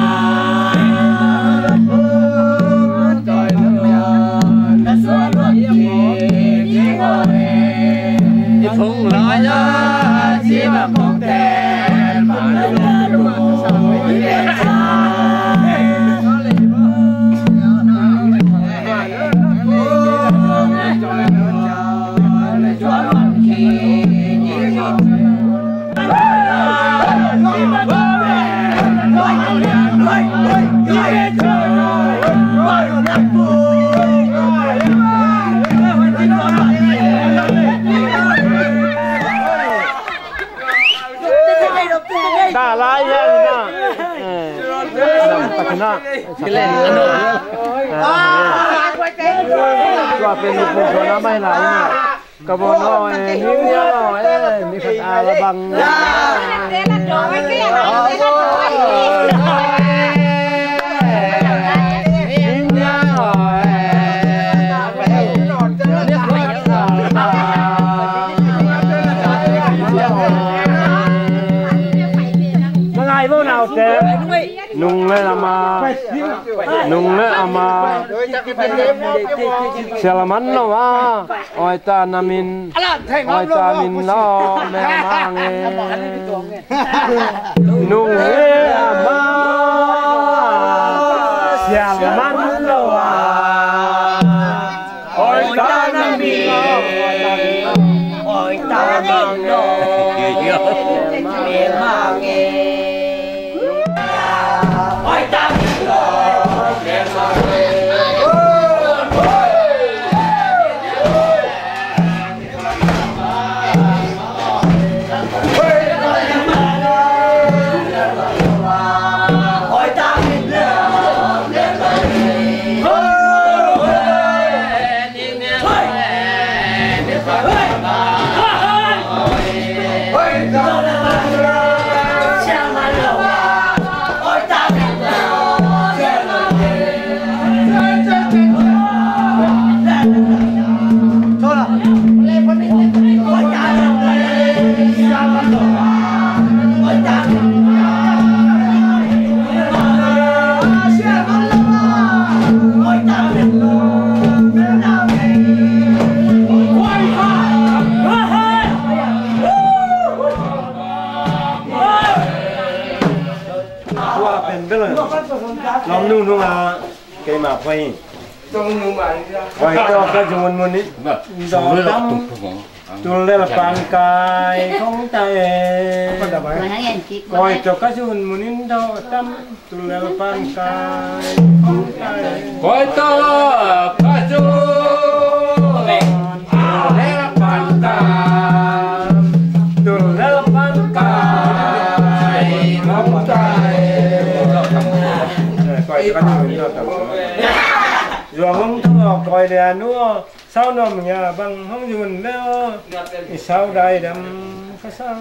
Ta lai hian na. Eh, dam tak na. Tua pen ni pen tua na mai lai na. Ka bon aw e, ning nia aw e, mi khat a la bang. Ngai bo nau te. Nung le ama. Nung le ama. Sialaman lo a, oi ta namin, oi ta min lo, mel mange. Nung he ama, sialaman lo a, oi ta namin, oi ta min lo, mel mange. Tua pen bel lawm nungnung a keima phuai hi. Koi tawh ka zun mun in dawh tam, tul lel pan kai kong ta e. Koi tawh ka zun mun in dawh tam, tul lel pan kai kong ta e. Koi tawh ka zun, tul lel pan kai, tul lel pan kai kong ta e. Koi tawh ka zun mun in dawh tam. Zuang hong thong aw, koi le a nu aw, sau nuam ngia bang hong zun le aw, i sau dai dam ka sa.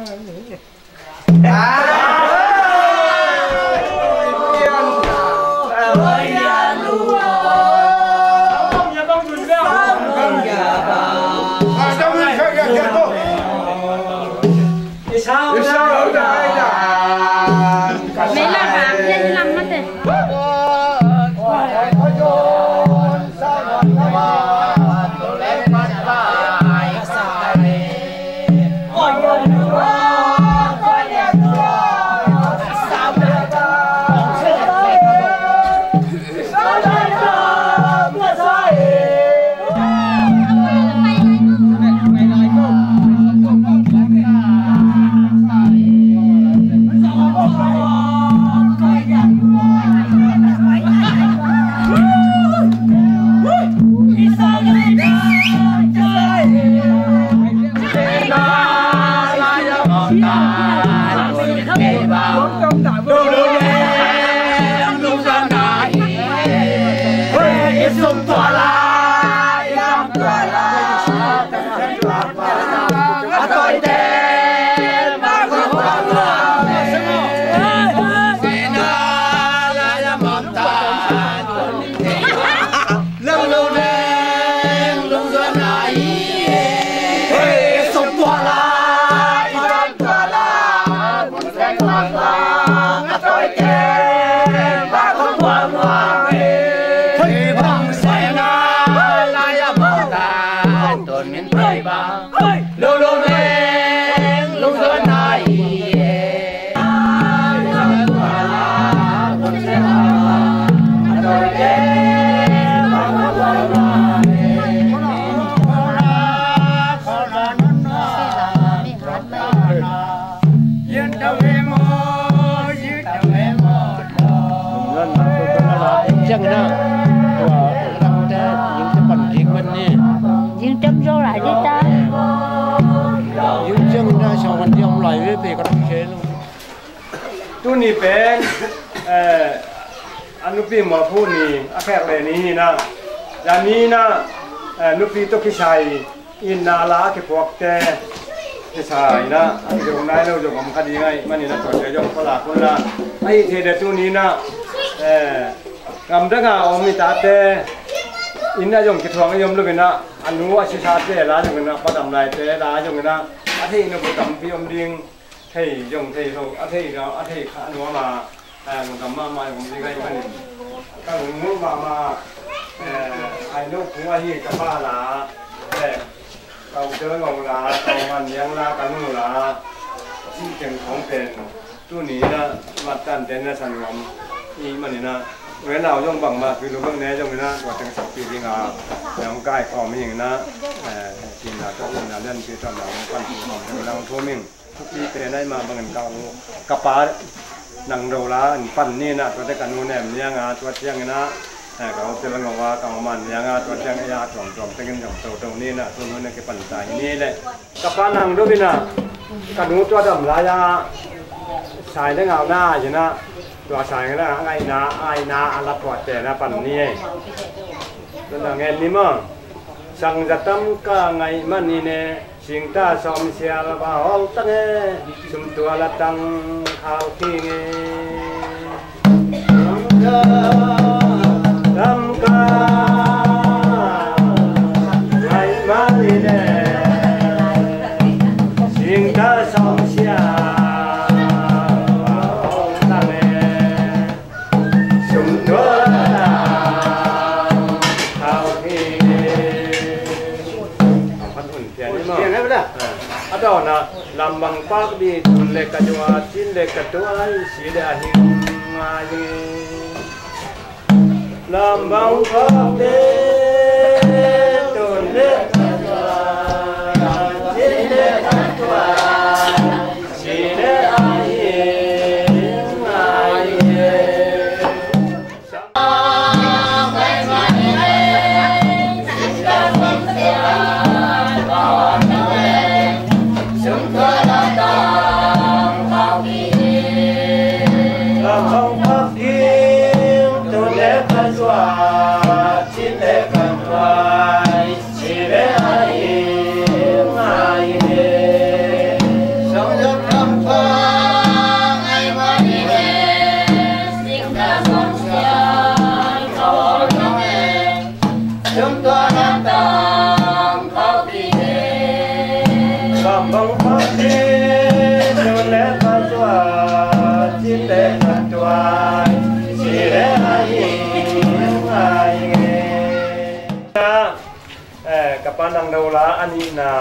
Ciang na tua dangte yingte pan ding man ni. Yingte om zo lai ding ta. Ying ciang na sa wan ding om lai ve pe ka dang khe lo. Tuni pen, eh, a nupi mualphu ni a khek le ni hi na. Zani na, eh, nupi tawh kisai in na la a kiphuakte kisai na a kizong nai lo zong om kha ding ahih manin a tuate zong phalak un la. Ahih theih le tuni na, eh, gamdang a om i tate in a zong kithuang i om lo in a, a nu a sisate la zong in a, pa dam laite la zong in a, a theih nop uh tampi om ding. Thei zong thei lo, a thei zong a thei kha nuam a, a lungdam mahmah zong om ding ahih manin ka lungmuang mahmah. Eh, ai lo kung ahi ka pa la, eh, ka u Tel Ngau la, ka u Man Liang la, ka nu la, cih teng khawng pen tuni in ah mattan ten na san ngam i hih manin ah, u le nau zong bangmah pi lu bang ne zong in ah, tua teng sakpih ding a, na hong kaikhawm hi ing in ah, eh, cihna tawh cihna lianpi tawh na hong panpih khawm ding na hong thum ing. Thupi pen ahih mah bangin ka u, ka pa Nang Do la in pan ni in ah, tuate ka nu Nem Liang a, tua ciangin ah, eh, ka u Tel Ngau a, ka u Man Liang a, tua ciang ei a tuamtuam tengin zong toto ni in ah, tu hun a kipan ta hi ni leh. Ka pa Nang Do in ah, ka nu tua dam lai a, sai le ngau na in ah, tua sai le a ngaihna, a ngaihna a la puahte na pan ni ei. Tua na ngen ni maw. Sang za tam ka ngaih man in e, singta sawm sial va hong tang e, sum tua la tang khau khing e. Tam ka ngaih man in e, singta sawm sial va hong tang e. Sum tua la tang khau khing e. Ang pan hun pian ni maw. Pian ni maw. Ah. A dawn ah, lam bang pak ding tun le ka zuat, cin le ka tuai, si le a hing ngai e. Lam bang pak ding tun le ka zuat, cin le ka tuai, si le a hing ngai e. Eh, ka pa Nang Do la a nihna,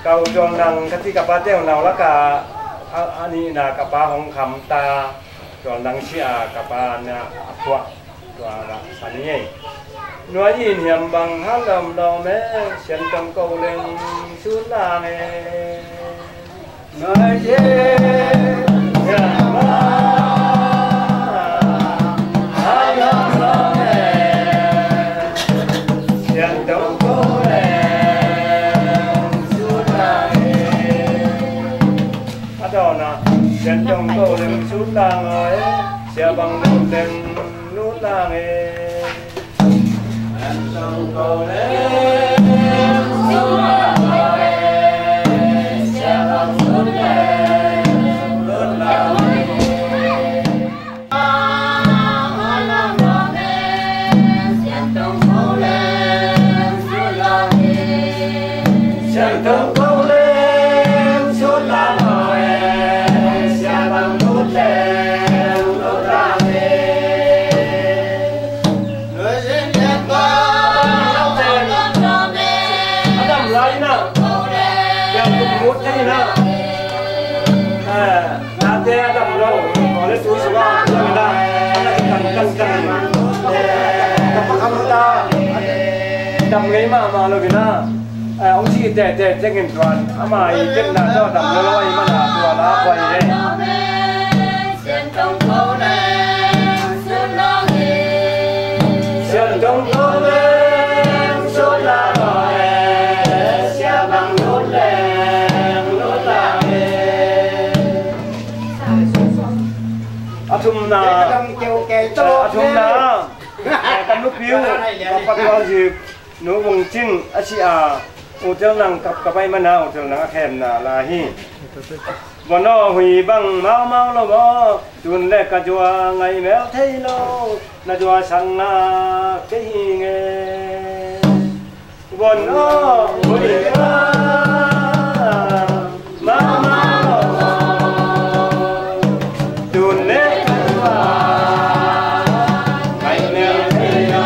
ka u Tual Nang ka ci ka pa Teu Nau lak a, a, a nihna ka pa hong kham ta, Tual Nang si a ka pa na a phuah, tua la sa ni ei. Nuai in hiam bang ha lawmlawm e, Sian Tong Ko Leng Sun Lang e. A dawn ah, Sian Tong Ko Leng Sun Lang aw e, Sia Bang Leng Lut Lang e. A dam lai in ah, piang tuk mut thei in ah, eh, nate a dam lo, kawle tu sung ah, dam in ah, a na kitan tan tan in, ka pa kham ta, dam ngei mahmah lo in ah, eh, hong si tete tengin tuan, ama i petna tawh dam lo lo ahih man a tua la pua hi ei. Sian Tong Ko Leng Sun Lang aw e, Sia Bang Lut Leng Lut Lang e. A thumna, a thumna, eh, ka nupi uh, ka pa Tual Zip, Nu Vung Cin a si a, U Tel Nang kap kap ahih man a, U Tel Nang a khemna la hi. Von aw, hui bang maumau lo maw, tun le ka zua ngaih mel thei lo, na zua sang na kei hi nge. Von aw, hui bang maumau lo maw, tun le ka zua ngaih mel thei lo.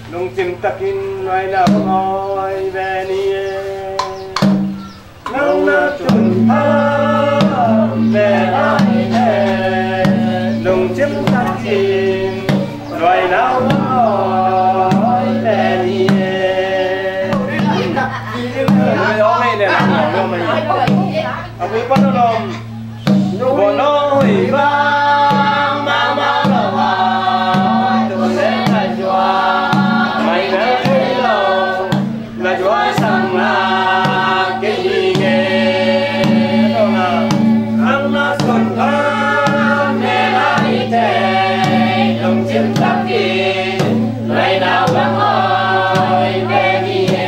Lungkim takin nuaina ngawi ve ni e. Nang na tun pha me lai e. Lungkim takin nuaina ngawi ve ni e. Abu pa no nom. Bono hui bang ma ma lo wa, tu le na jua, mai na hui lo, na jua sang na ke hi nge. Nang na sun pha me lai te, lungkim takin lai na bang oi be ni e.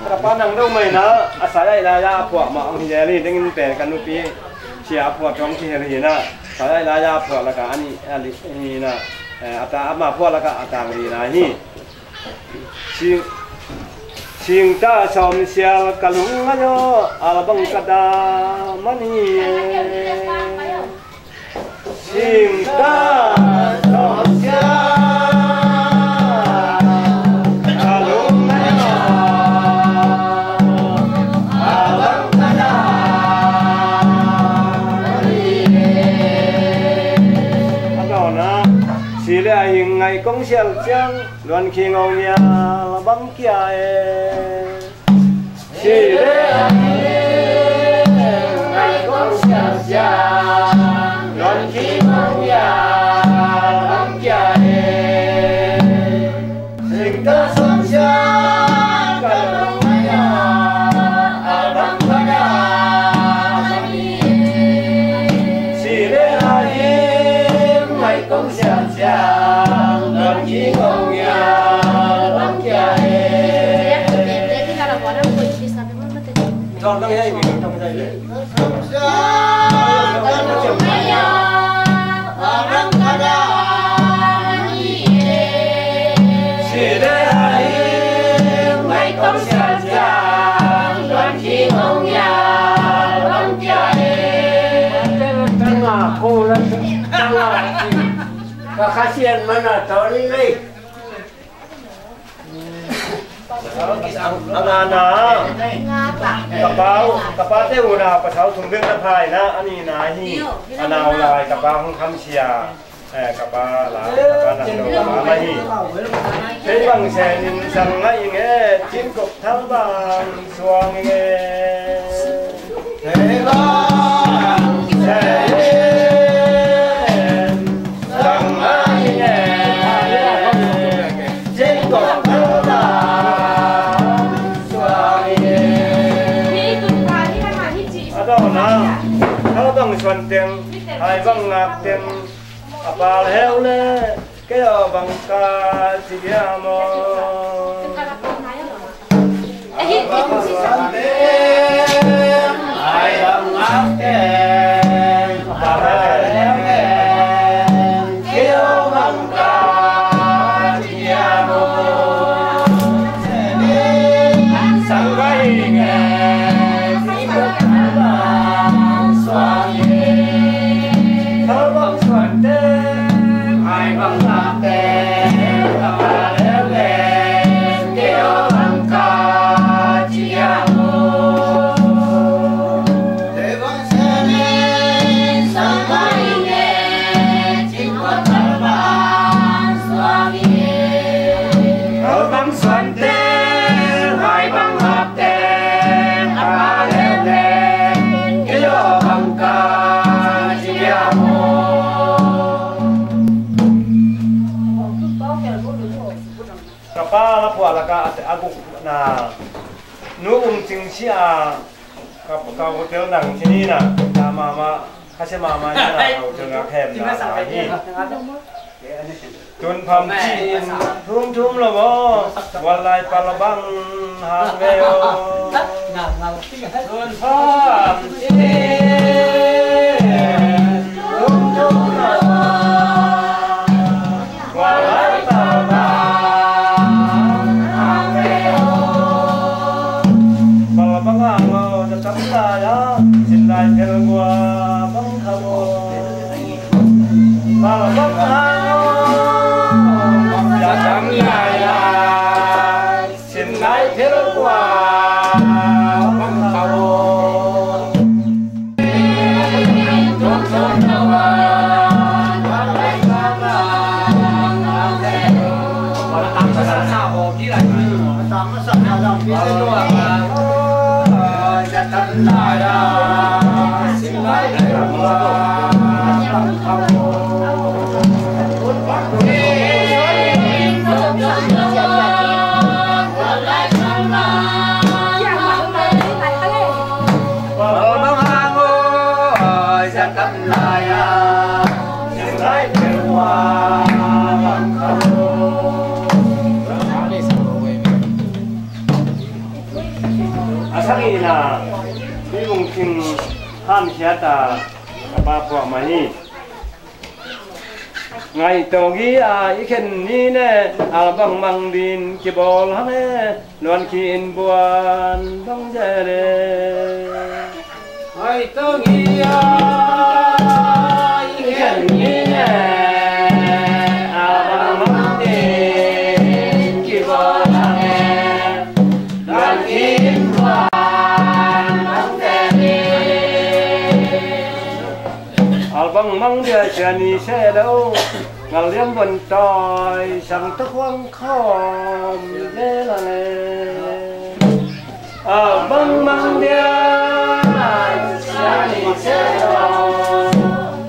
Ka pa nang do mai na, a sai ai lai a phuah mah ang hi le, dingin pen ka nupi sia phuah tuang kihel hi na, sai ai lai a phuah laka ani a li hi na, eh, a ta ama phuah laka a tang li na hi. Sing, singta sawm sial ka lung ngai aw, a bang ka da mani e. Singta sawm sial ka lung ngai aw, a bang ka da mani e. A dawn a, si le a hing ngai kong sial ciang, luan khi ngau ngial bang kia e. Si le a hing ngai kong sial ciang, luan khi ngau ngial bang kia e. Singta sawm sial ka lung ngai aw, a bang ka da mani e. Si le a hing ngai kong sial ciang, luan khi ngau ngial bang kia e. Tuang dang yai mi, tuang dang yai le. Ka Khasian mana tawh ni lei. A ngana, ka pa, ka pa te una pasal thum bek na phai na, a nihna hi, a nau lai ka pa hong khamsia, eh, ka pa la, ka pa nang lo, ka pa ma hi. Kei bang senin sang ngai nge, cin kop thal bang suang nge. A dawn a, thal bang suan teng, hai bang ngak teng, a pal heu le, kei aw bang ka ci dia maw? Ka pa la phuah laka a gukna nu um cing sia, ka, ka hotel nang cini na, na mama, ka se mama na, ka hotel na khem na, na hi. Tun phamci in thum thum lo maw? Guallai pal bang hang ve aw. Tun phamci in thum thum lo maw? Guallai pal bang hang ve aw. Pal bang hang aw, za tam lai a, sin lai phel gua bang kha aw. Pal bang hang aw, za tam lai a, sin lai phel gua bang kha aw. A sagihna, Pi Vung Cing hanciat a, a pa phuah mah hi. Ngaih tawh gi a i khen ni ne, a bangbang din kibawl hang e, luan khi in buan bang zel e. Ngaih tawh gi a i khen ni ne, a bangbang din kibawl hang e, luan khi in buan bang zel e. Albang mang dia sia ni se lo, ngal liam bon toi, sang ta khuang khom le la le. Albang mang dia sia ni se lo,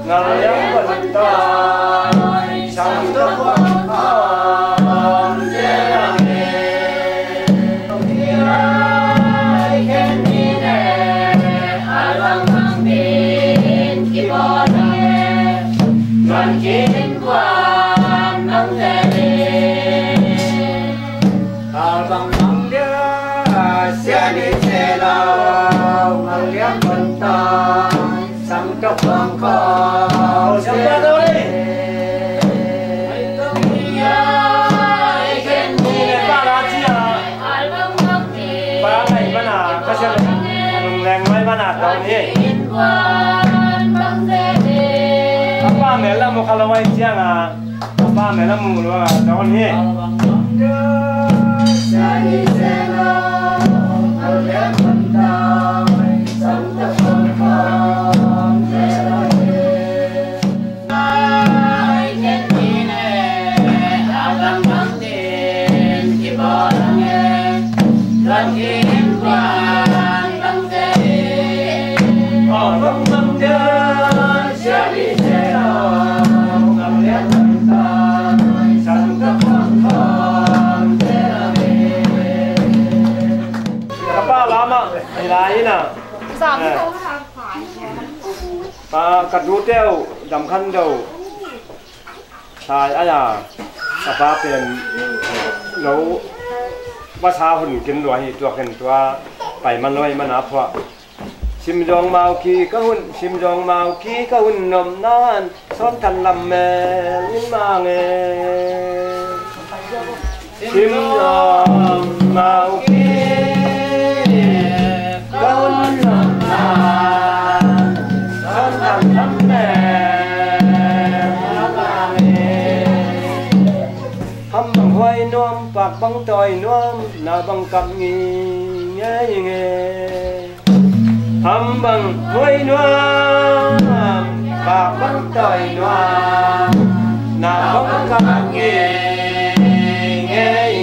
ngal liam bon toi, sang ta khuang khom le la le. Pa ngai mana, ka sia nung leng mai mana tawh ni. A pa mel a mu kha lo ai ciang a, a pa mel a mu lo a tawh ni. Ka pa lam ah, i lai in ah. Zam ko ha. Pa, ka tute uh, Dam Khan Do. Sai ai a, ka pa pen lo, vasa hun kin lua hi, tua ken tua pai man lo hi, man a phuah. Sim Zawng Mau Ki ka hun, Sim Zawng Mau Ki ka hun nop nan, Sawm Than Lam mel in mang e. Sim Zawng Mau Ki ka hun nop nan, Sawm Than Lam mel in mang e. Ham bang huai nuam, pak bang tawi nuam, na bang kap ngei ngei. Ham bang huai nuam, pak bang tawi nuam, na bang kap ngei ngei.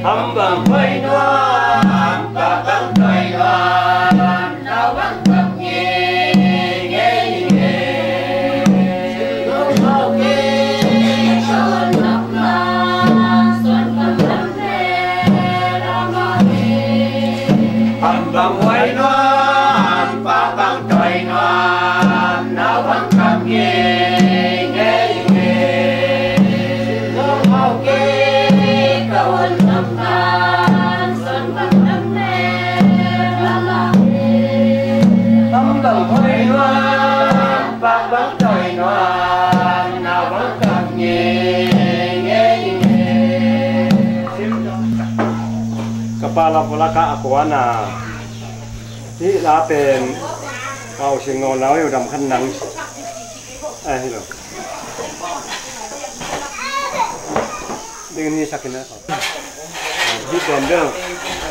Ham bang huai nuam, pak bang tawi nuam, na bang kap ngei ngei. Pala pala ka a kuana. Hi la pen kau sing no lau yu dam khan nang. Eh, hi lo. Ding ni sakin na. Hi dom deuh.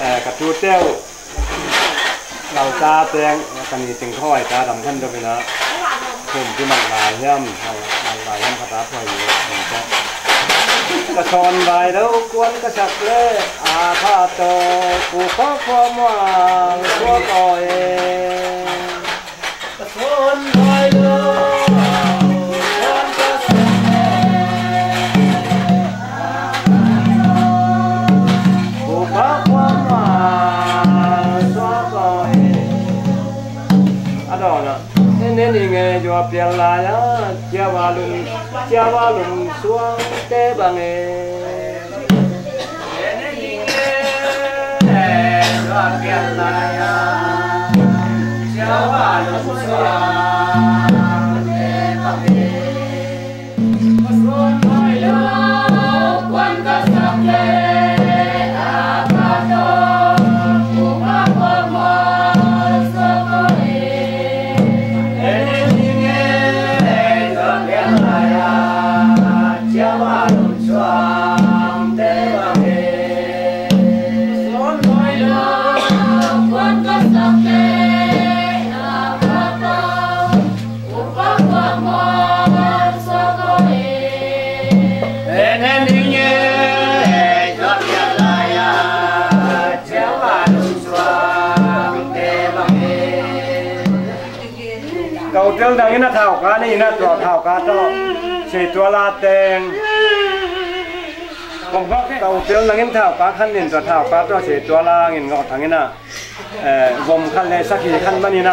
Eh, ka tu teuh. Lau ta teng, ka ni ting khawng ai ta dam khan deuh ina. Kum ti mak lai hiam, mak lai hiam ka ta phuai ni, kum ta. Ka sawn vai lo, kuan ka sak le, a pha to, ku kho kho mual, kho kho e. Ka sawn vai lo, kuan ka sak le, a pha to, ku kho kho mual, kho kho e. A dawn ah, en en ing e, zua pial lai a, ciavalum, ciavalum suangte bang e. En en ing e, zua pial lai a, ciavalum suangte bang e. Kau tel dangin a thauka ni ina tua thauka tawh sei tua la teng. Kau tel dangin thauka khan nin tua thauka tawh sei tua la ngin ngawh thangin a. Eh, vom khat le sakhi khan manin a,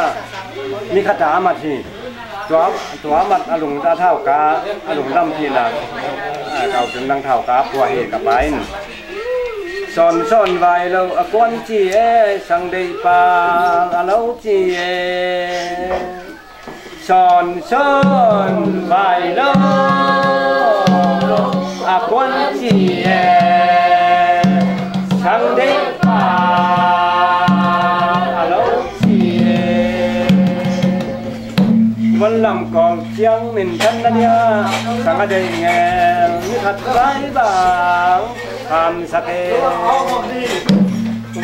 ni khat a mat hi. Tua, tua mat a lungdam thauka, a lungdam hi na, eh, kau tung dang thauka pua hi ka pa in. Sawn sawn vai lo a kuan ci e, sang deih pa a lo ci e. Sawn sawn vai lo a kuan ci e, sang deih pa a lo ci e. Van lam kawm ciang min than na dia, sang a deih ngel ni khat vai bang. Khamsak e.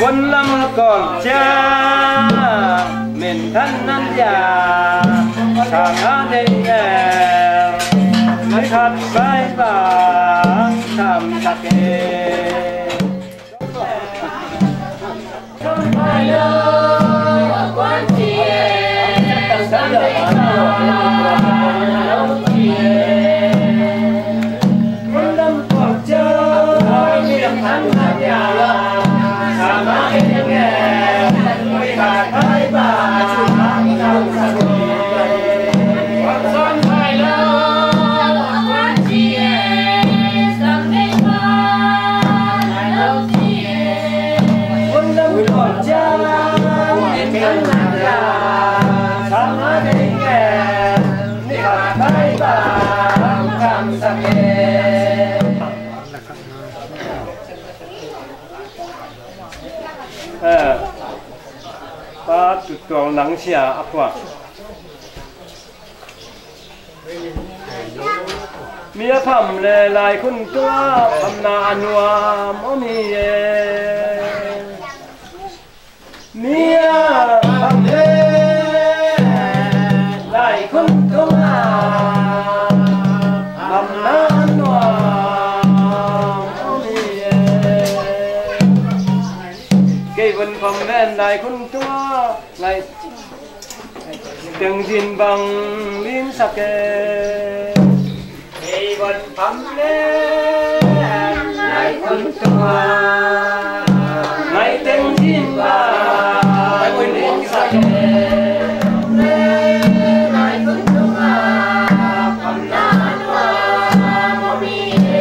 Von lam kawm ciang min than nan dia, sang a deih e. Mai khat vai bang khamsak e. Eh, pa tutual nang sia a pua. Mi a pham le lai khun tua phamna a nuam om hi e. Mi a pham le lai khun tua phamna a nuam om hi e. Kei vun pham le lai khun tua lai tengzin bang limsak e. Kei vun pham le lai khun tua lai tengzin bang limsak e. Lai khun tua phamna a nuam om hi e.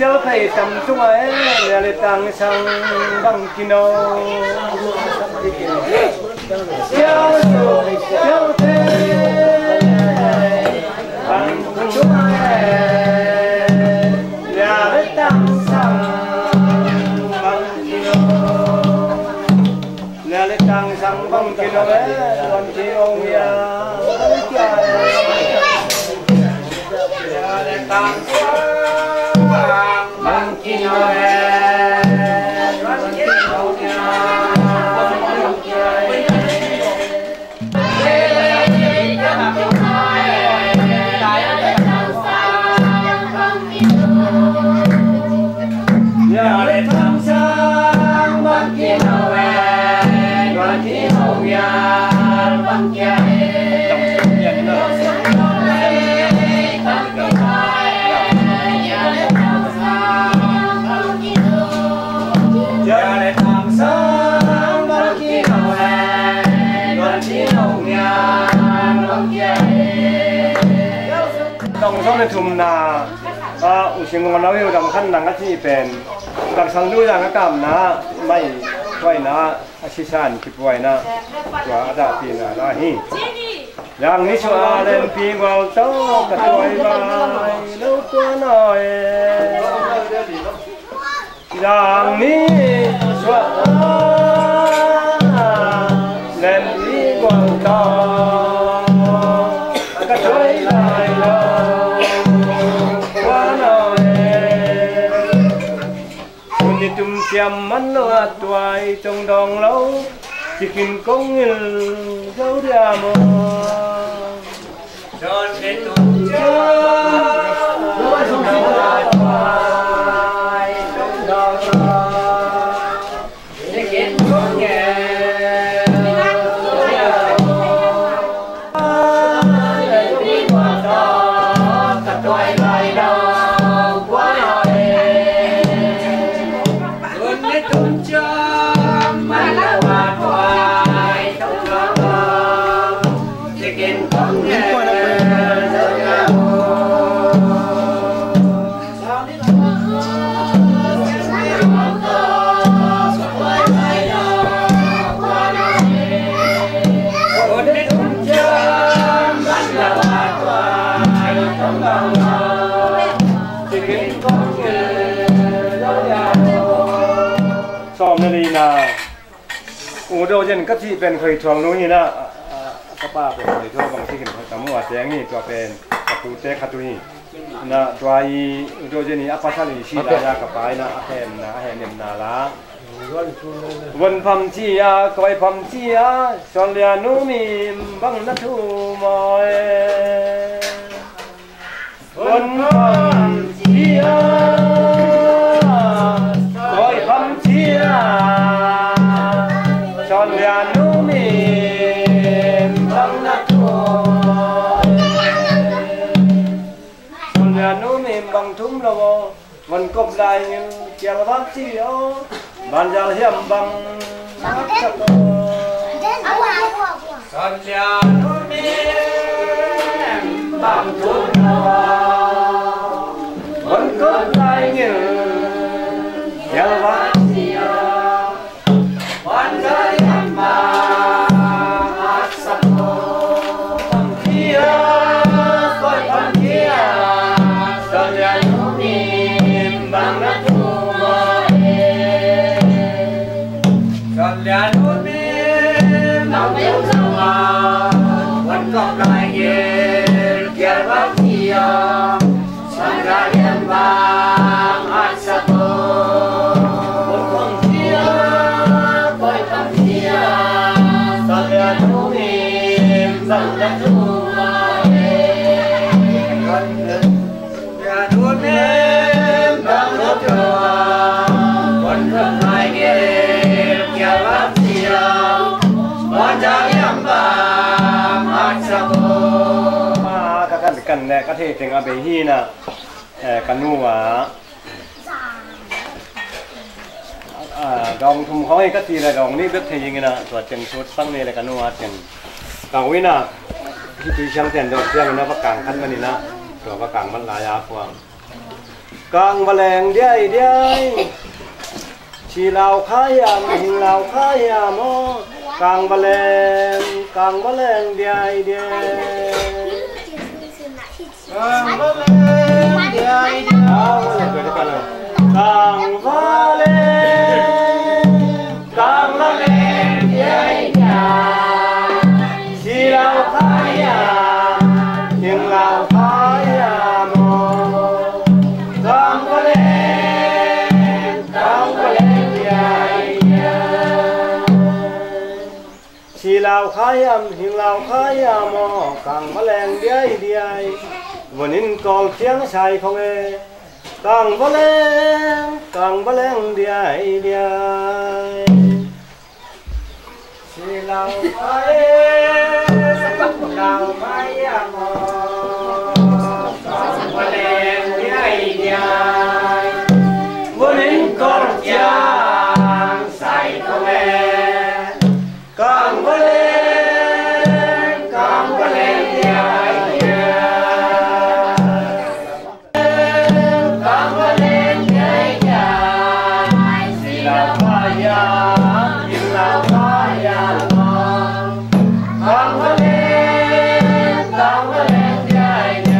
Sial phei tam sungah e, lia le tang sang bang kino. Sial su sial te, bang sungah e, lia le tang sang bang kino. Lia le tang sang bang kino e, tuan ci ong ya. Lia le tang sang bang kino e, tuan ci ong ya. Tong sawm le thumna, ah, U Sing Ngawn Lo Hiu Dam Khan Nang a cih pen, Tarsang Lui Dang a kamna, mai thuaina, a sisan kipuaina, tua a dahpihna la hi. Yang ni sua lempi gual tawh ka tuai vai lo tua nawi. Yang ni sua lempi gual tawh ka tuai vai lo tua nawi. Hun ni tum ciam man lo a tuai cong dawng lo, cikin kong ngil zo dia maw? Hun ni tum ciam man lo a tuai cong dawng lo, cikin kong ngil zo dia maw? Sawm le lina. U Do Zen ka cih pen Khoi Thuang nu hi na, a, a, ka pa pen Khoi Thuang bang si khin Khoi Tamu a teng hi, tua pen ka pute khat uh hi. Na tua i U Do Zen i a pasal i si lai a ka pa i na a hemna, a hemna la. Von pham ci a, koi pham ci a, Suan Lia nu mi bang na thu maw e. Hun pham cia, koi pham cia, Suan Lia nu mi bang na thu. Suan Lia nu mi bang thum lo. Van kop lai ngil kial vak ci aw, van zal hiam bang haksak aw. Suan Lia nu mi bang thum aw, van kop lai ngil kial vak ci aw. Ka kan, kan ne ka thei teng a bei hi na. Eh, ka nu a, ah, dawng thum khawng hi ka ti le dawng nih bek thei ing ina, tua teng sut pang ni le ka nu a teng. Ka u ina, hi tui siang ten dawh siang ina va kang khan man ina, tua va kang man lai a puang. Kang va leng diaidiai. Si lau kha hiam, hing lau kha hiam aw? Kang va leng, kang va leng diaidiai. Kang va leng diaidiai. Kang va leng, kang va leng diaidiai. Si lau kha hiam, hing lau kha hiam aw? Kang va leng, kang va leng diaidiai. Si lau kha hiam, hing lau kha hiam aw? Kang va leng diaidiai. Vun in kawl ciang sai khong e. Kang va leng, kang va leng diaidiai. Si lau kha e, lau kha hiam aw? Kang va leng diaidiai. Vun in kawl ciang sai khong e. Kang va leng, kang va leng diaidiai. Kang va leng diaidiai. Si lau kha hiam, hing lau kha hiam aw? Kang va leng, kang va leng diaidiai.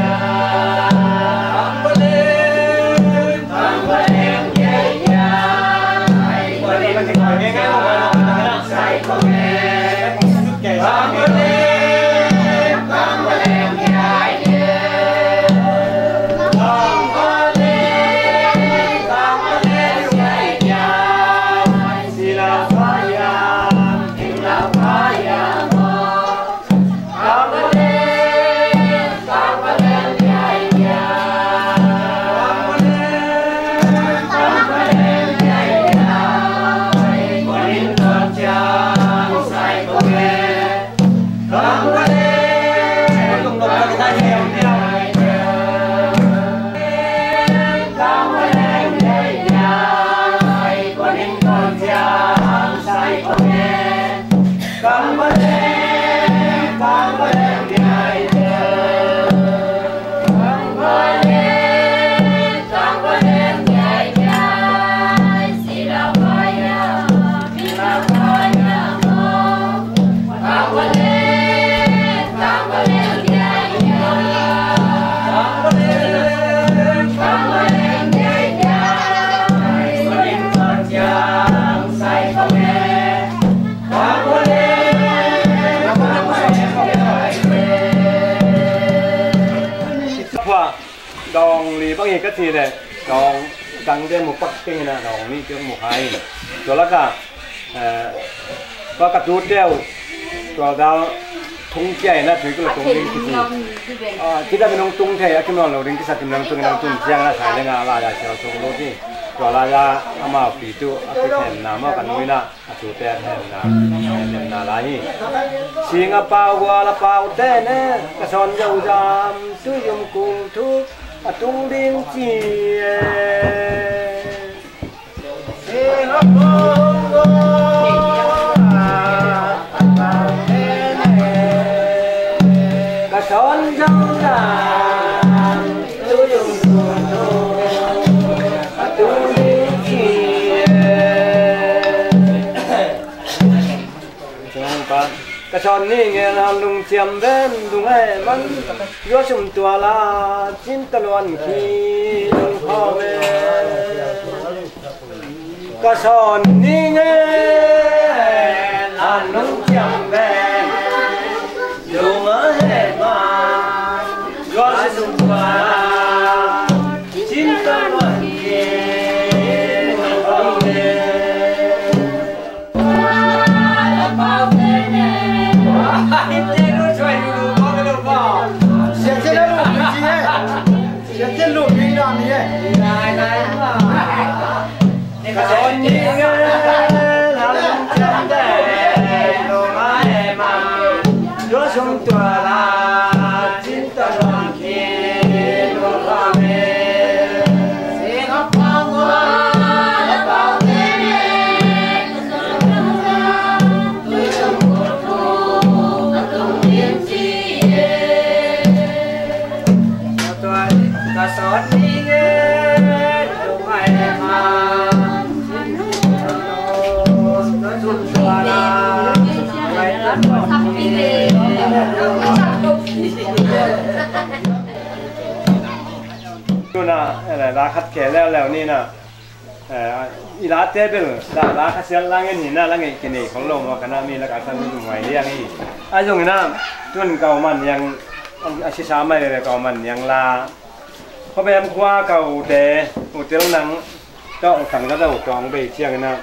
Kang va leng, kang va leng diaidiai. Dawng li bang hi ka ci leh, dawng dang te mu pak keng hi na, dawng nih te mu hai. Tua lak ah, eh, tua ka tute uh, tua dal thung kia hi na, tui kilo tung ding kici. Ah, kita minung tung thei, a kim lawn lo ding kisa kim nang tung, nang tung ciang na, sai leng a la ya siau tung lo ci. Tua la ya amau pi tu a kithemna maw ka nu in a, a tute a themna, a themna lai hi. Sing a pau, gual a pau te ne, ka sawn zau zam, tu yum kung thu a tung ding ci e. Ka sawn zau zam, tu yum kung thu a tung ding ci e. Ka sawn ning e, na lungciam ven, lung e man, yua sum tua la, cin ta luan khi lung khaw e. Ka sawn ning e, na lungciam ven, lung e man, yua sum tua la, cin ta luan khi lung khaw e. Tuna, eh, la khat khel leuleu ni na. Eh, i late bel la, la kha sial la ngen hi na, la ngeih kinei khol lo maw, ka na mi la ka san mi dum huai liang hi. A zong hi na, tun kau man yang, a sisa mai le kau man yang la. Khuabem khua kau te, u tel nang, tawh u sang za dau tawng bei ciang hi na.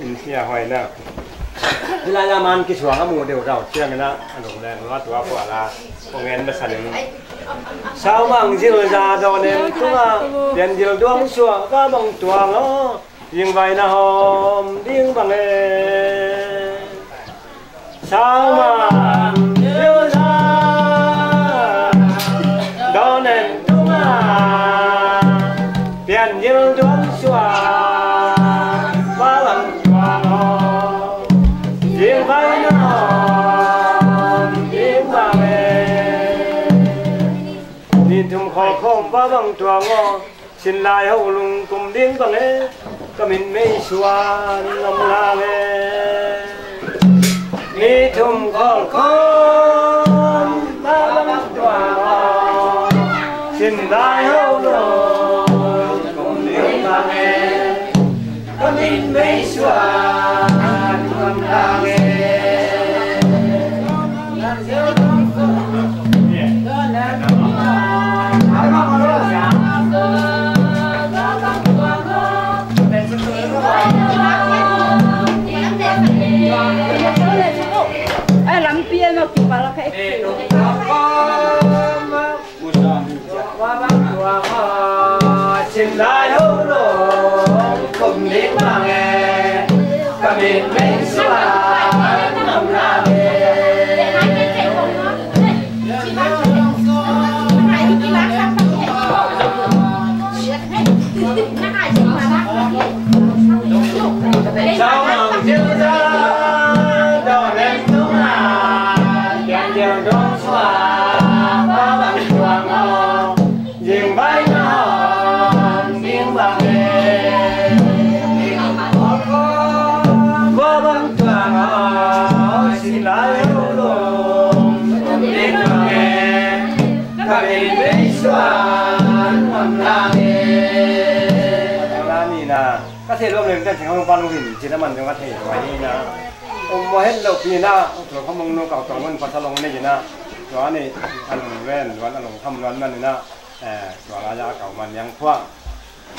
In sia huai na. Hi lai la man kisuang a mu deu dau ciang hi na, a lung leng lo a tua pua la. Kong en masa ning. Saumang zilza dawnem tunga, pian zil duang suah va bang tuang aw, zingvaina hawm ding bang e. Saumang zilza dawnem tunga, pian zil duang suah va bang tuang aw, zingvaina hawm ding bang e. Ni thum khawlkhawm va bang tuang aw, sin lai ho lung kum ding bang e, ka min mei suan lam lang e. Ni thum khawlkhawm va bang tuang aw, sin lai ho lung kum ding bang e. Ka min mei suan lam lang e. Ai, lampi ah no kipalak ka ek. Zing bai na hong ding bang e. Gua bang tuang hong sin lai hu lum ding bang e. Ka min bei suan ngam lang e. Ka thei luang lem ten theng hong pan hong hin cin a man zong ka thei luai hi na. Om mawh het loh pi na, tua kha mong nu kau tong mun pasal hong nei hi na. Tua ni a lung ven luan a lung kham luan man hi na. Eh, tua la ya kau man yang khua.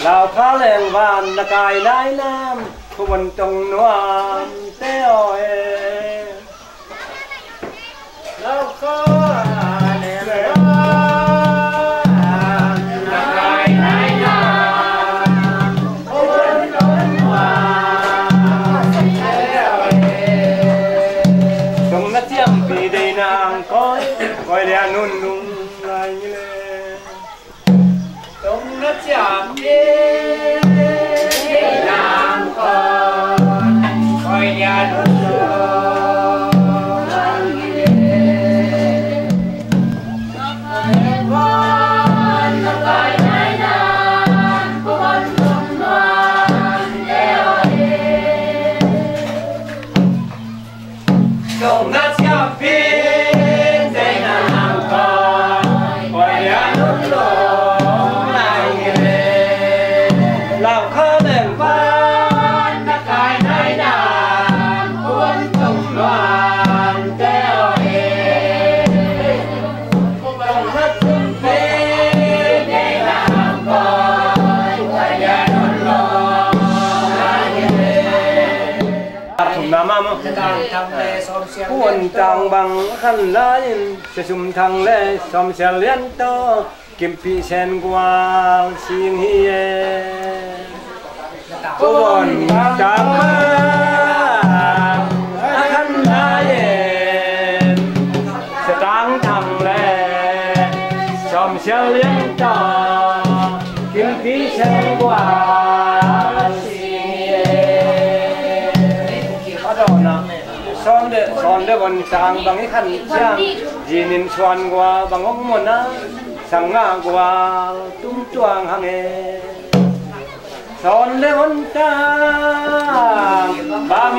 Lau kha leng van na kai lai nam, khu bon tong nuam te aw e. Lau kha leng van na kai lai nam, khu bon tong nuam te aw e. Dong na ciampi dei nang koi, koi lia nun nung lai le. Tung na ciam ding nang kon, koi nia lun lun. Tung na ciam ding nang kon, koi nia lun lun nang hi le. Lau kha leng van na kai nai nam, kuan tung luan te aw e. Tung na ciam ding nang kon, koi nia lun lun nang hi le. Thumna mah maw. Kuan tang bang khan lai-in Sia Sum Thang le Sawm Sial Lian tawh Kim Pi Sen Gual sing hi e. Kuan tang bang khan lai-in Sia Tang Thang le Sawm Sial Lian tawh Kim Pi Sen Gual sing hi e. A dawnna, sawn le, sawn le von tang bang i khan ciang, zinin suan gua bang hong mona, sang nga gua tum tuang hang e. Sawn le von tang bang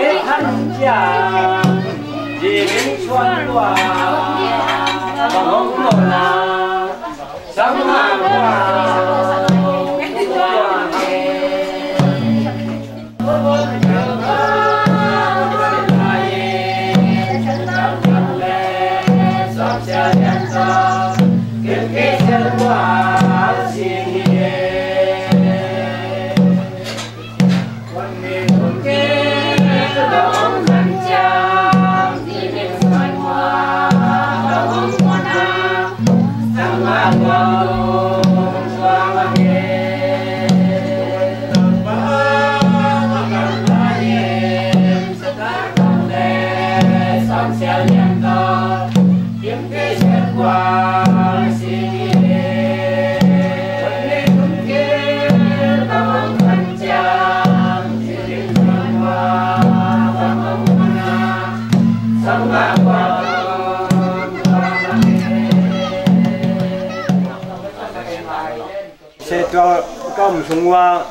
Se tua ka om sung ua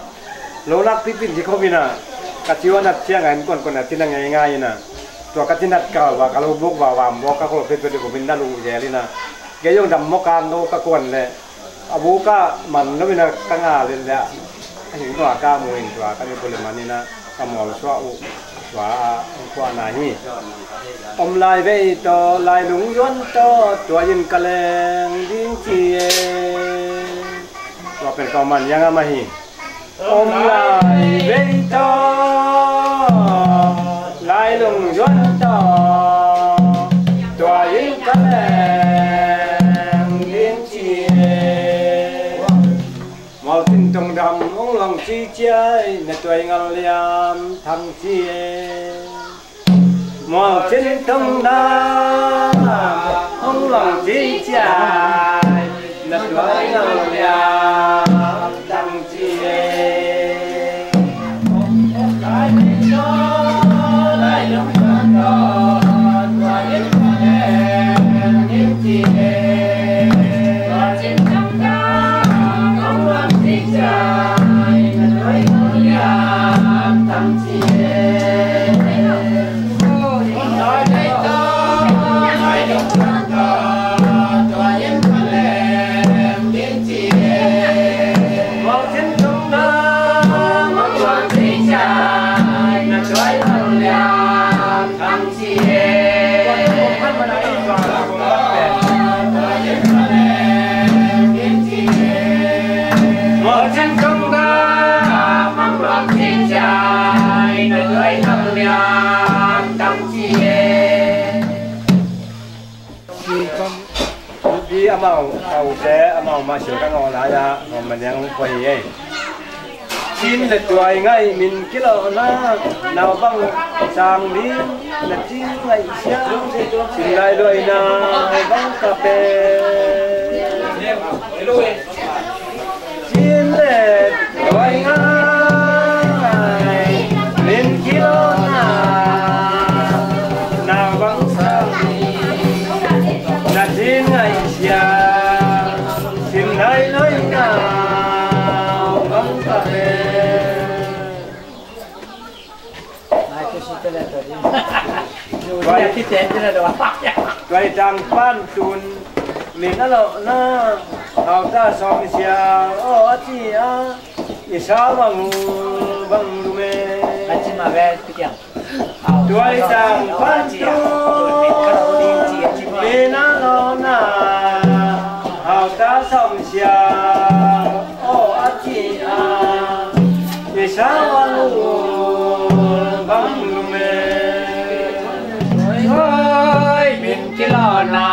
lo lak pipin ci khop ina, ka ci ua nat ciang a in kuan kuan a ci na ngei ngai ina, tua ka ci nat kal ua ka lo buk ua vam ua ka kol pipin di ko min na lu zel ina, ke yong dam mo kang lo ka kuan le a bu ka man lo ina ka nga le le a hing tua ka mu in tua ka ni ko le man ina ka mual sua u tua a kua na hi. Om lai vei to lai lung yuan to tua in ka leng ding ci e. Tua pen ka man yang a ma hi. Om lai vei to lai lung yuan to tua in ka leng ding ci e. Mual cin tong dam ong long ci ciai na tuai ngal liam thang ci e. Mual cin tong na hong long ci ciai na tuai ngal liam tang ci e. Di amau, a ute amau mah sil ka ngawh lai-ah ngawh maniang pua hi ei. Cin le tuai ngaih min kilawhna, naupang sang ding na cin ngaihsia, sin lai luaina bang ka pe. Cin le tuai ngai min kilawhna, naupang sang na cin ngaihsia, sin lai luaina bang ka pe. Tuai tang pan tun min a lawhna, hauta sawm i sia aw a ci a, i sa bang bang lume. Tuai tang pan tun min a lawhna, hauta sawm i sia aw a ci a, i sa bang bang lume. Tuai min kilawhna,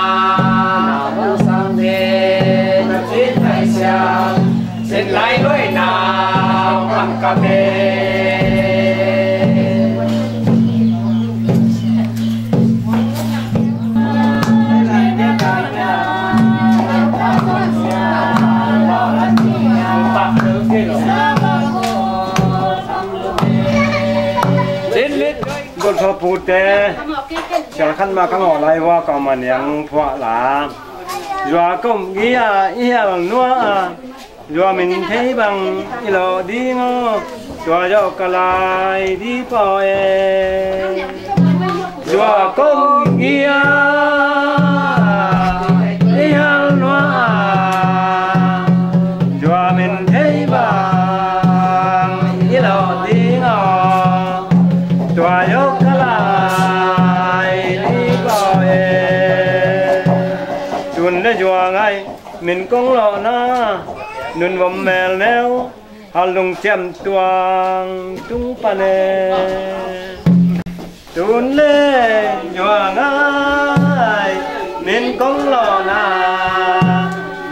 naupang sang ding na cin ngaihsia, sin lai luaina bang ka pe. Golthaw pute, sial khan mah ka ngawh lai ua ka maniang phuah la. Zua kom gi a i hial nua a, zua min thei bang i lawh ding aw. Tua zawh ka lai dih pah e. Tua kong i a i hal nua a, tua min thei bang i lo ding a. Tua zawh ka lai dih pah e. Tun le tua ngai min kong lawhna nun vom mel neu. Hal lungciam tuang tung pan e. Tun le tua ngai min kong lawhna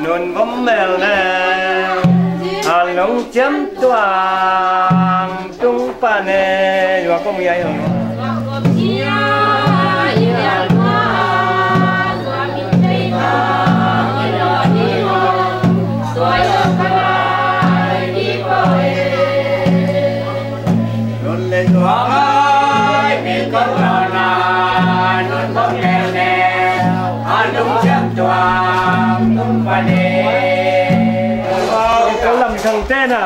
nun vom mel neu. Hal lungciam tuang tung pan e. Tua kong i a i hal nua. Ka lam sang tena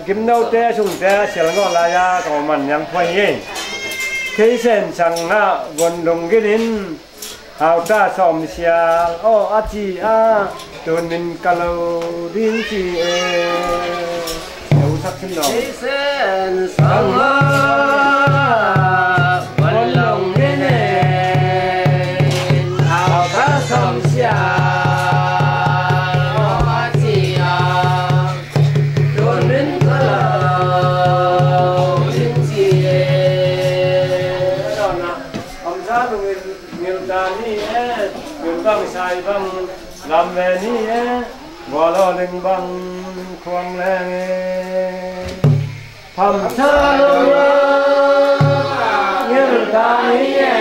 Gimnote a sungte a sial ngawh lai-a ka man niang phuai hi. Theisen sang na von lung ginin hauta sawm sial aw a ci a, tun min ka lo ding ci e. Lo sak sin lo. Theisen sang na von lung ginin hauta sawm sial aw a ci a. Tun min ka lo ding ci e. Hamsa lungin ngilta ni e. Tun bang sai bang lam ve ni e. Gualo ling bang khuang leng e. Hamsa lungin ngilta ni e.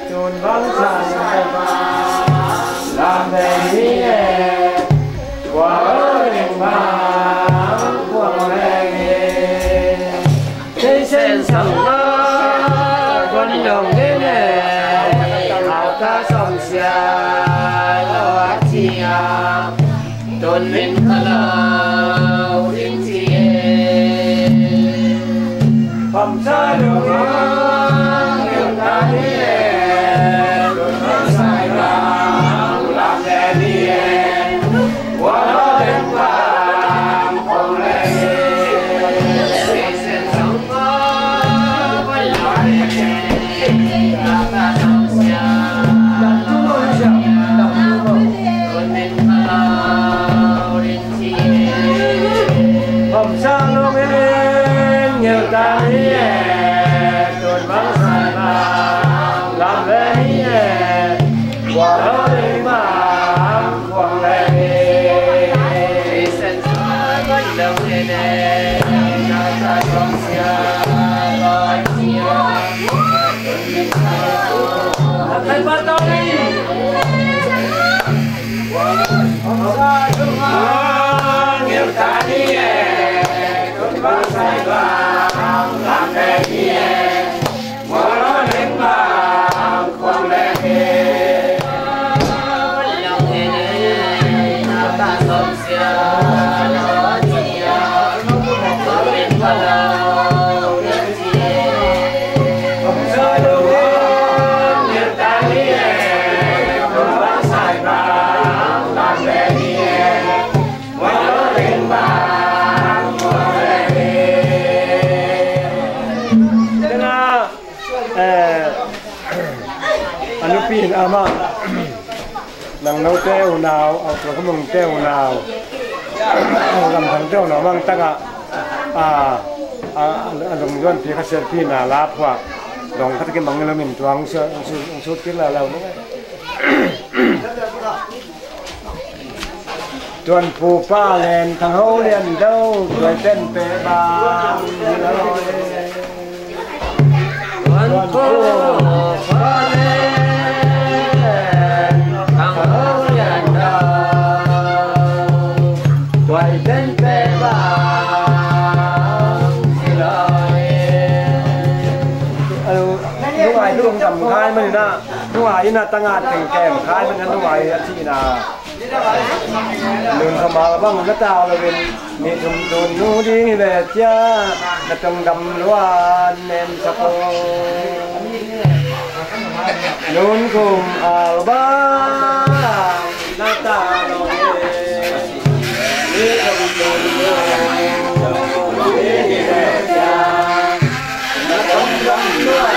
Tun bang sai bang lam ve ni e. Gualo ling bang khuang leng e. Theisen sang na von lung ginin hauta sawm sial aw a ci a. Tun min ka lo ding ci e. Hamsa lungin ngilta ni e. Tun bang sai bang lam ve ni e. Hamsa lungin ngilta ni e. Tun bang sai bang lam ve ni e. Gualo ling bang khuang leng e. Eh, a nupi in amah, nang note unau, a tua ka mungte unau, a gamthangte unau mang takah, a, a, a lungduanpi kha sialpi na la phuak dong khat kimang lo min tuang su, su, su kik la lo. Tuanpu Pa Len Thang Ho Lian Do, tuai ten pe bang. Tuanpu Pa Len Thang Ho Lian Do, tuai ten pe bang. Nungai lungdam khai manin ah, nungai in ah tangah tengkem khai manin ah, nungai a cihna. Nun khawm a bang na tak loin ni thum tun nu ding hi ve cia, na tongdam lua nem sak o. Nun khawm a bang na tak loin ni thum tun nu ding hi ve cia, na tongdam lua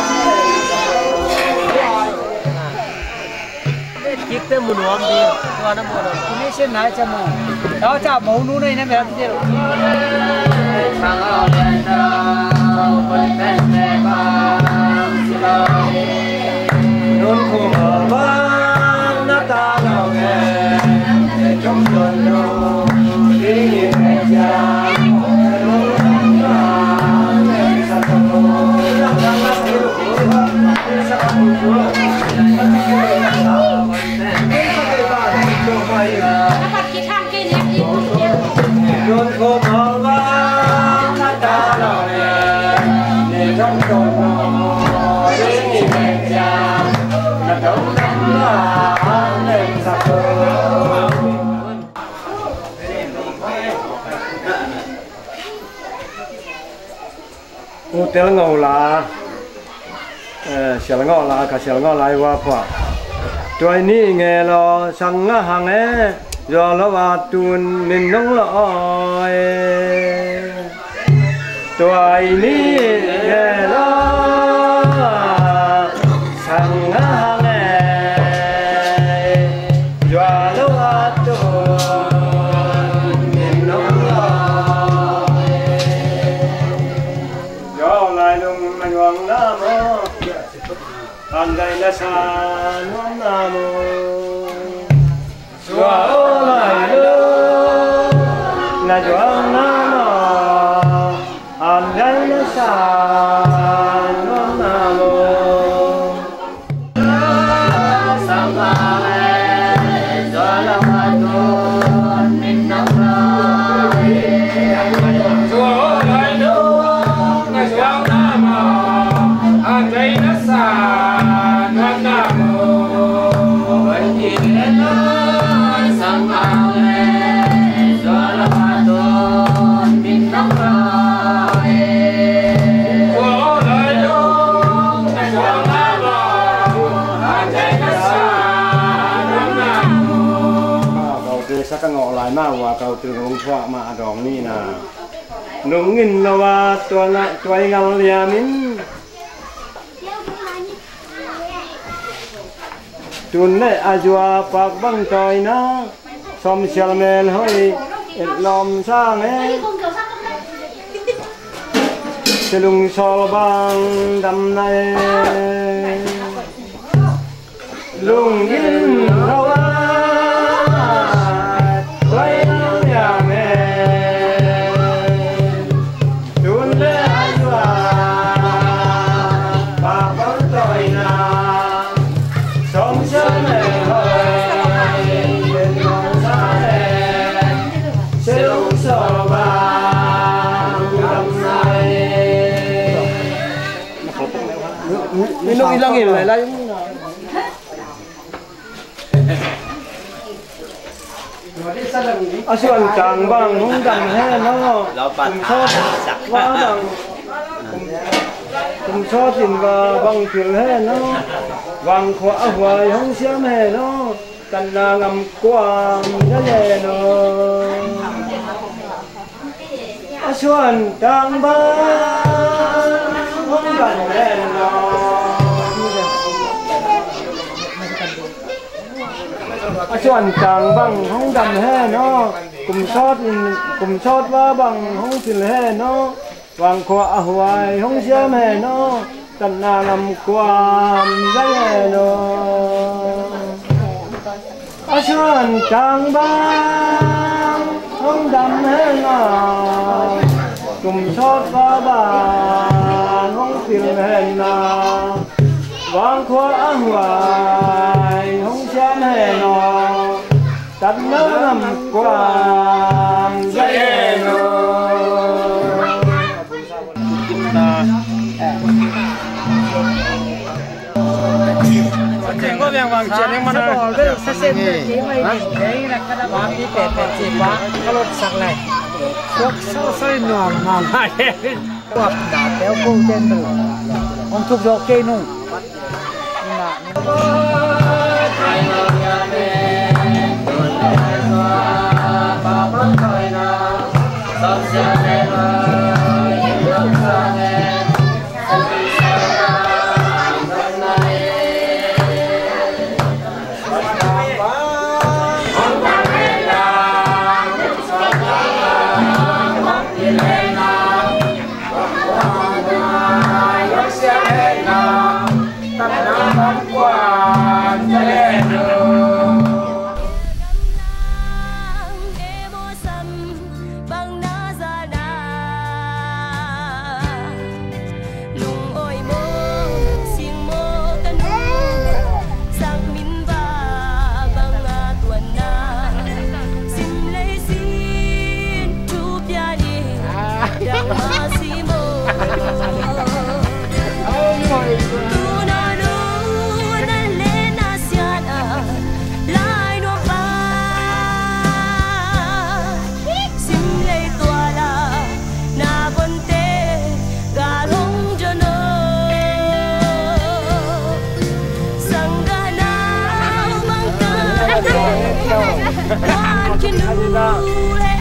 nem sak o. Kik te mu nuam ding. Tua na mu nuam. Tuni sin nai ca mu. Tau ca mu nu nei na bel ti lo. Nun khum a bang na ta lo e. Te chom don lo. Ding in e ja. U Tel Ngo la, eh, Sial Ngo la, ka Sial Ngo la i wa phuah. Tua i ni nge lo, sang nga hang e, zua lo a tun min nong lo e. Tua i ni nge lo, sang nga hang e, zua lo a tun min nong lo e. Zua lai lung na yuang na mo, an dai na sa nuam na mo. Zua lai lung na yuang na mo, an dai na sa nuam na mo. Kau te sa ka ngawh lai mah uh a, kau til ka vung thuah mah a dawng ni na. Nung in lo a tua ngah tua i ngal liam in. Tun le a zua pak bang tawina, sawmsial mel hoih et lawm sang e. Silung sawl bang damna e. Lungin lo a, tua i ngal liam e. Tun le a zua pak bang tawina, sawmsial mel hoih et lawm sang e. Silung sawl bang damna e. Minung i langin lai lai. A suan tang bang hong dam hen aw. Kum sawt va bang, kum, kum sawt in va bang pil hen aw. Vang khua a huai hong siam hen aw. Tatna ngam kuam za hen aw. A suan tang bang hong dam hen aw. A suan tang bang hong dam hen aw. Kum sawt in, kum sawt va bang hong pil hen aw. Vang khua a huai hong siam hen aw. Tatna ngam kuam za hen aw. A suan tang bang hong dam hen aw. Kum sawt va bang hong pil hen aw. Vang khua a huai hong siam hen aw. Tatna ngam kuam za hen aw. Tengok yang bang cian yang mana? Sa bol bel sa sem bel ci mai ding. Dei na ka da bang pi pe pe ci pa ka lot sak lai. Sok sa sa nuam nuam. Kuap na teu ko ten bel. Hong thuk zo kei nung.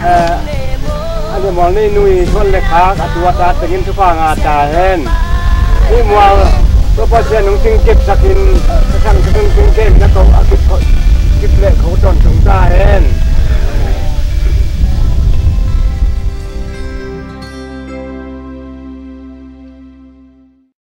Eh, a le mual nei nui thuan le khak a tu a ta tengin thupha ngah ta hen. Hih mual Topa Pasian hong ting kepsakin ka thang ka thang ting kem na ko a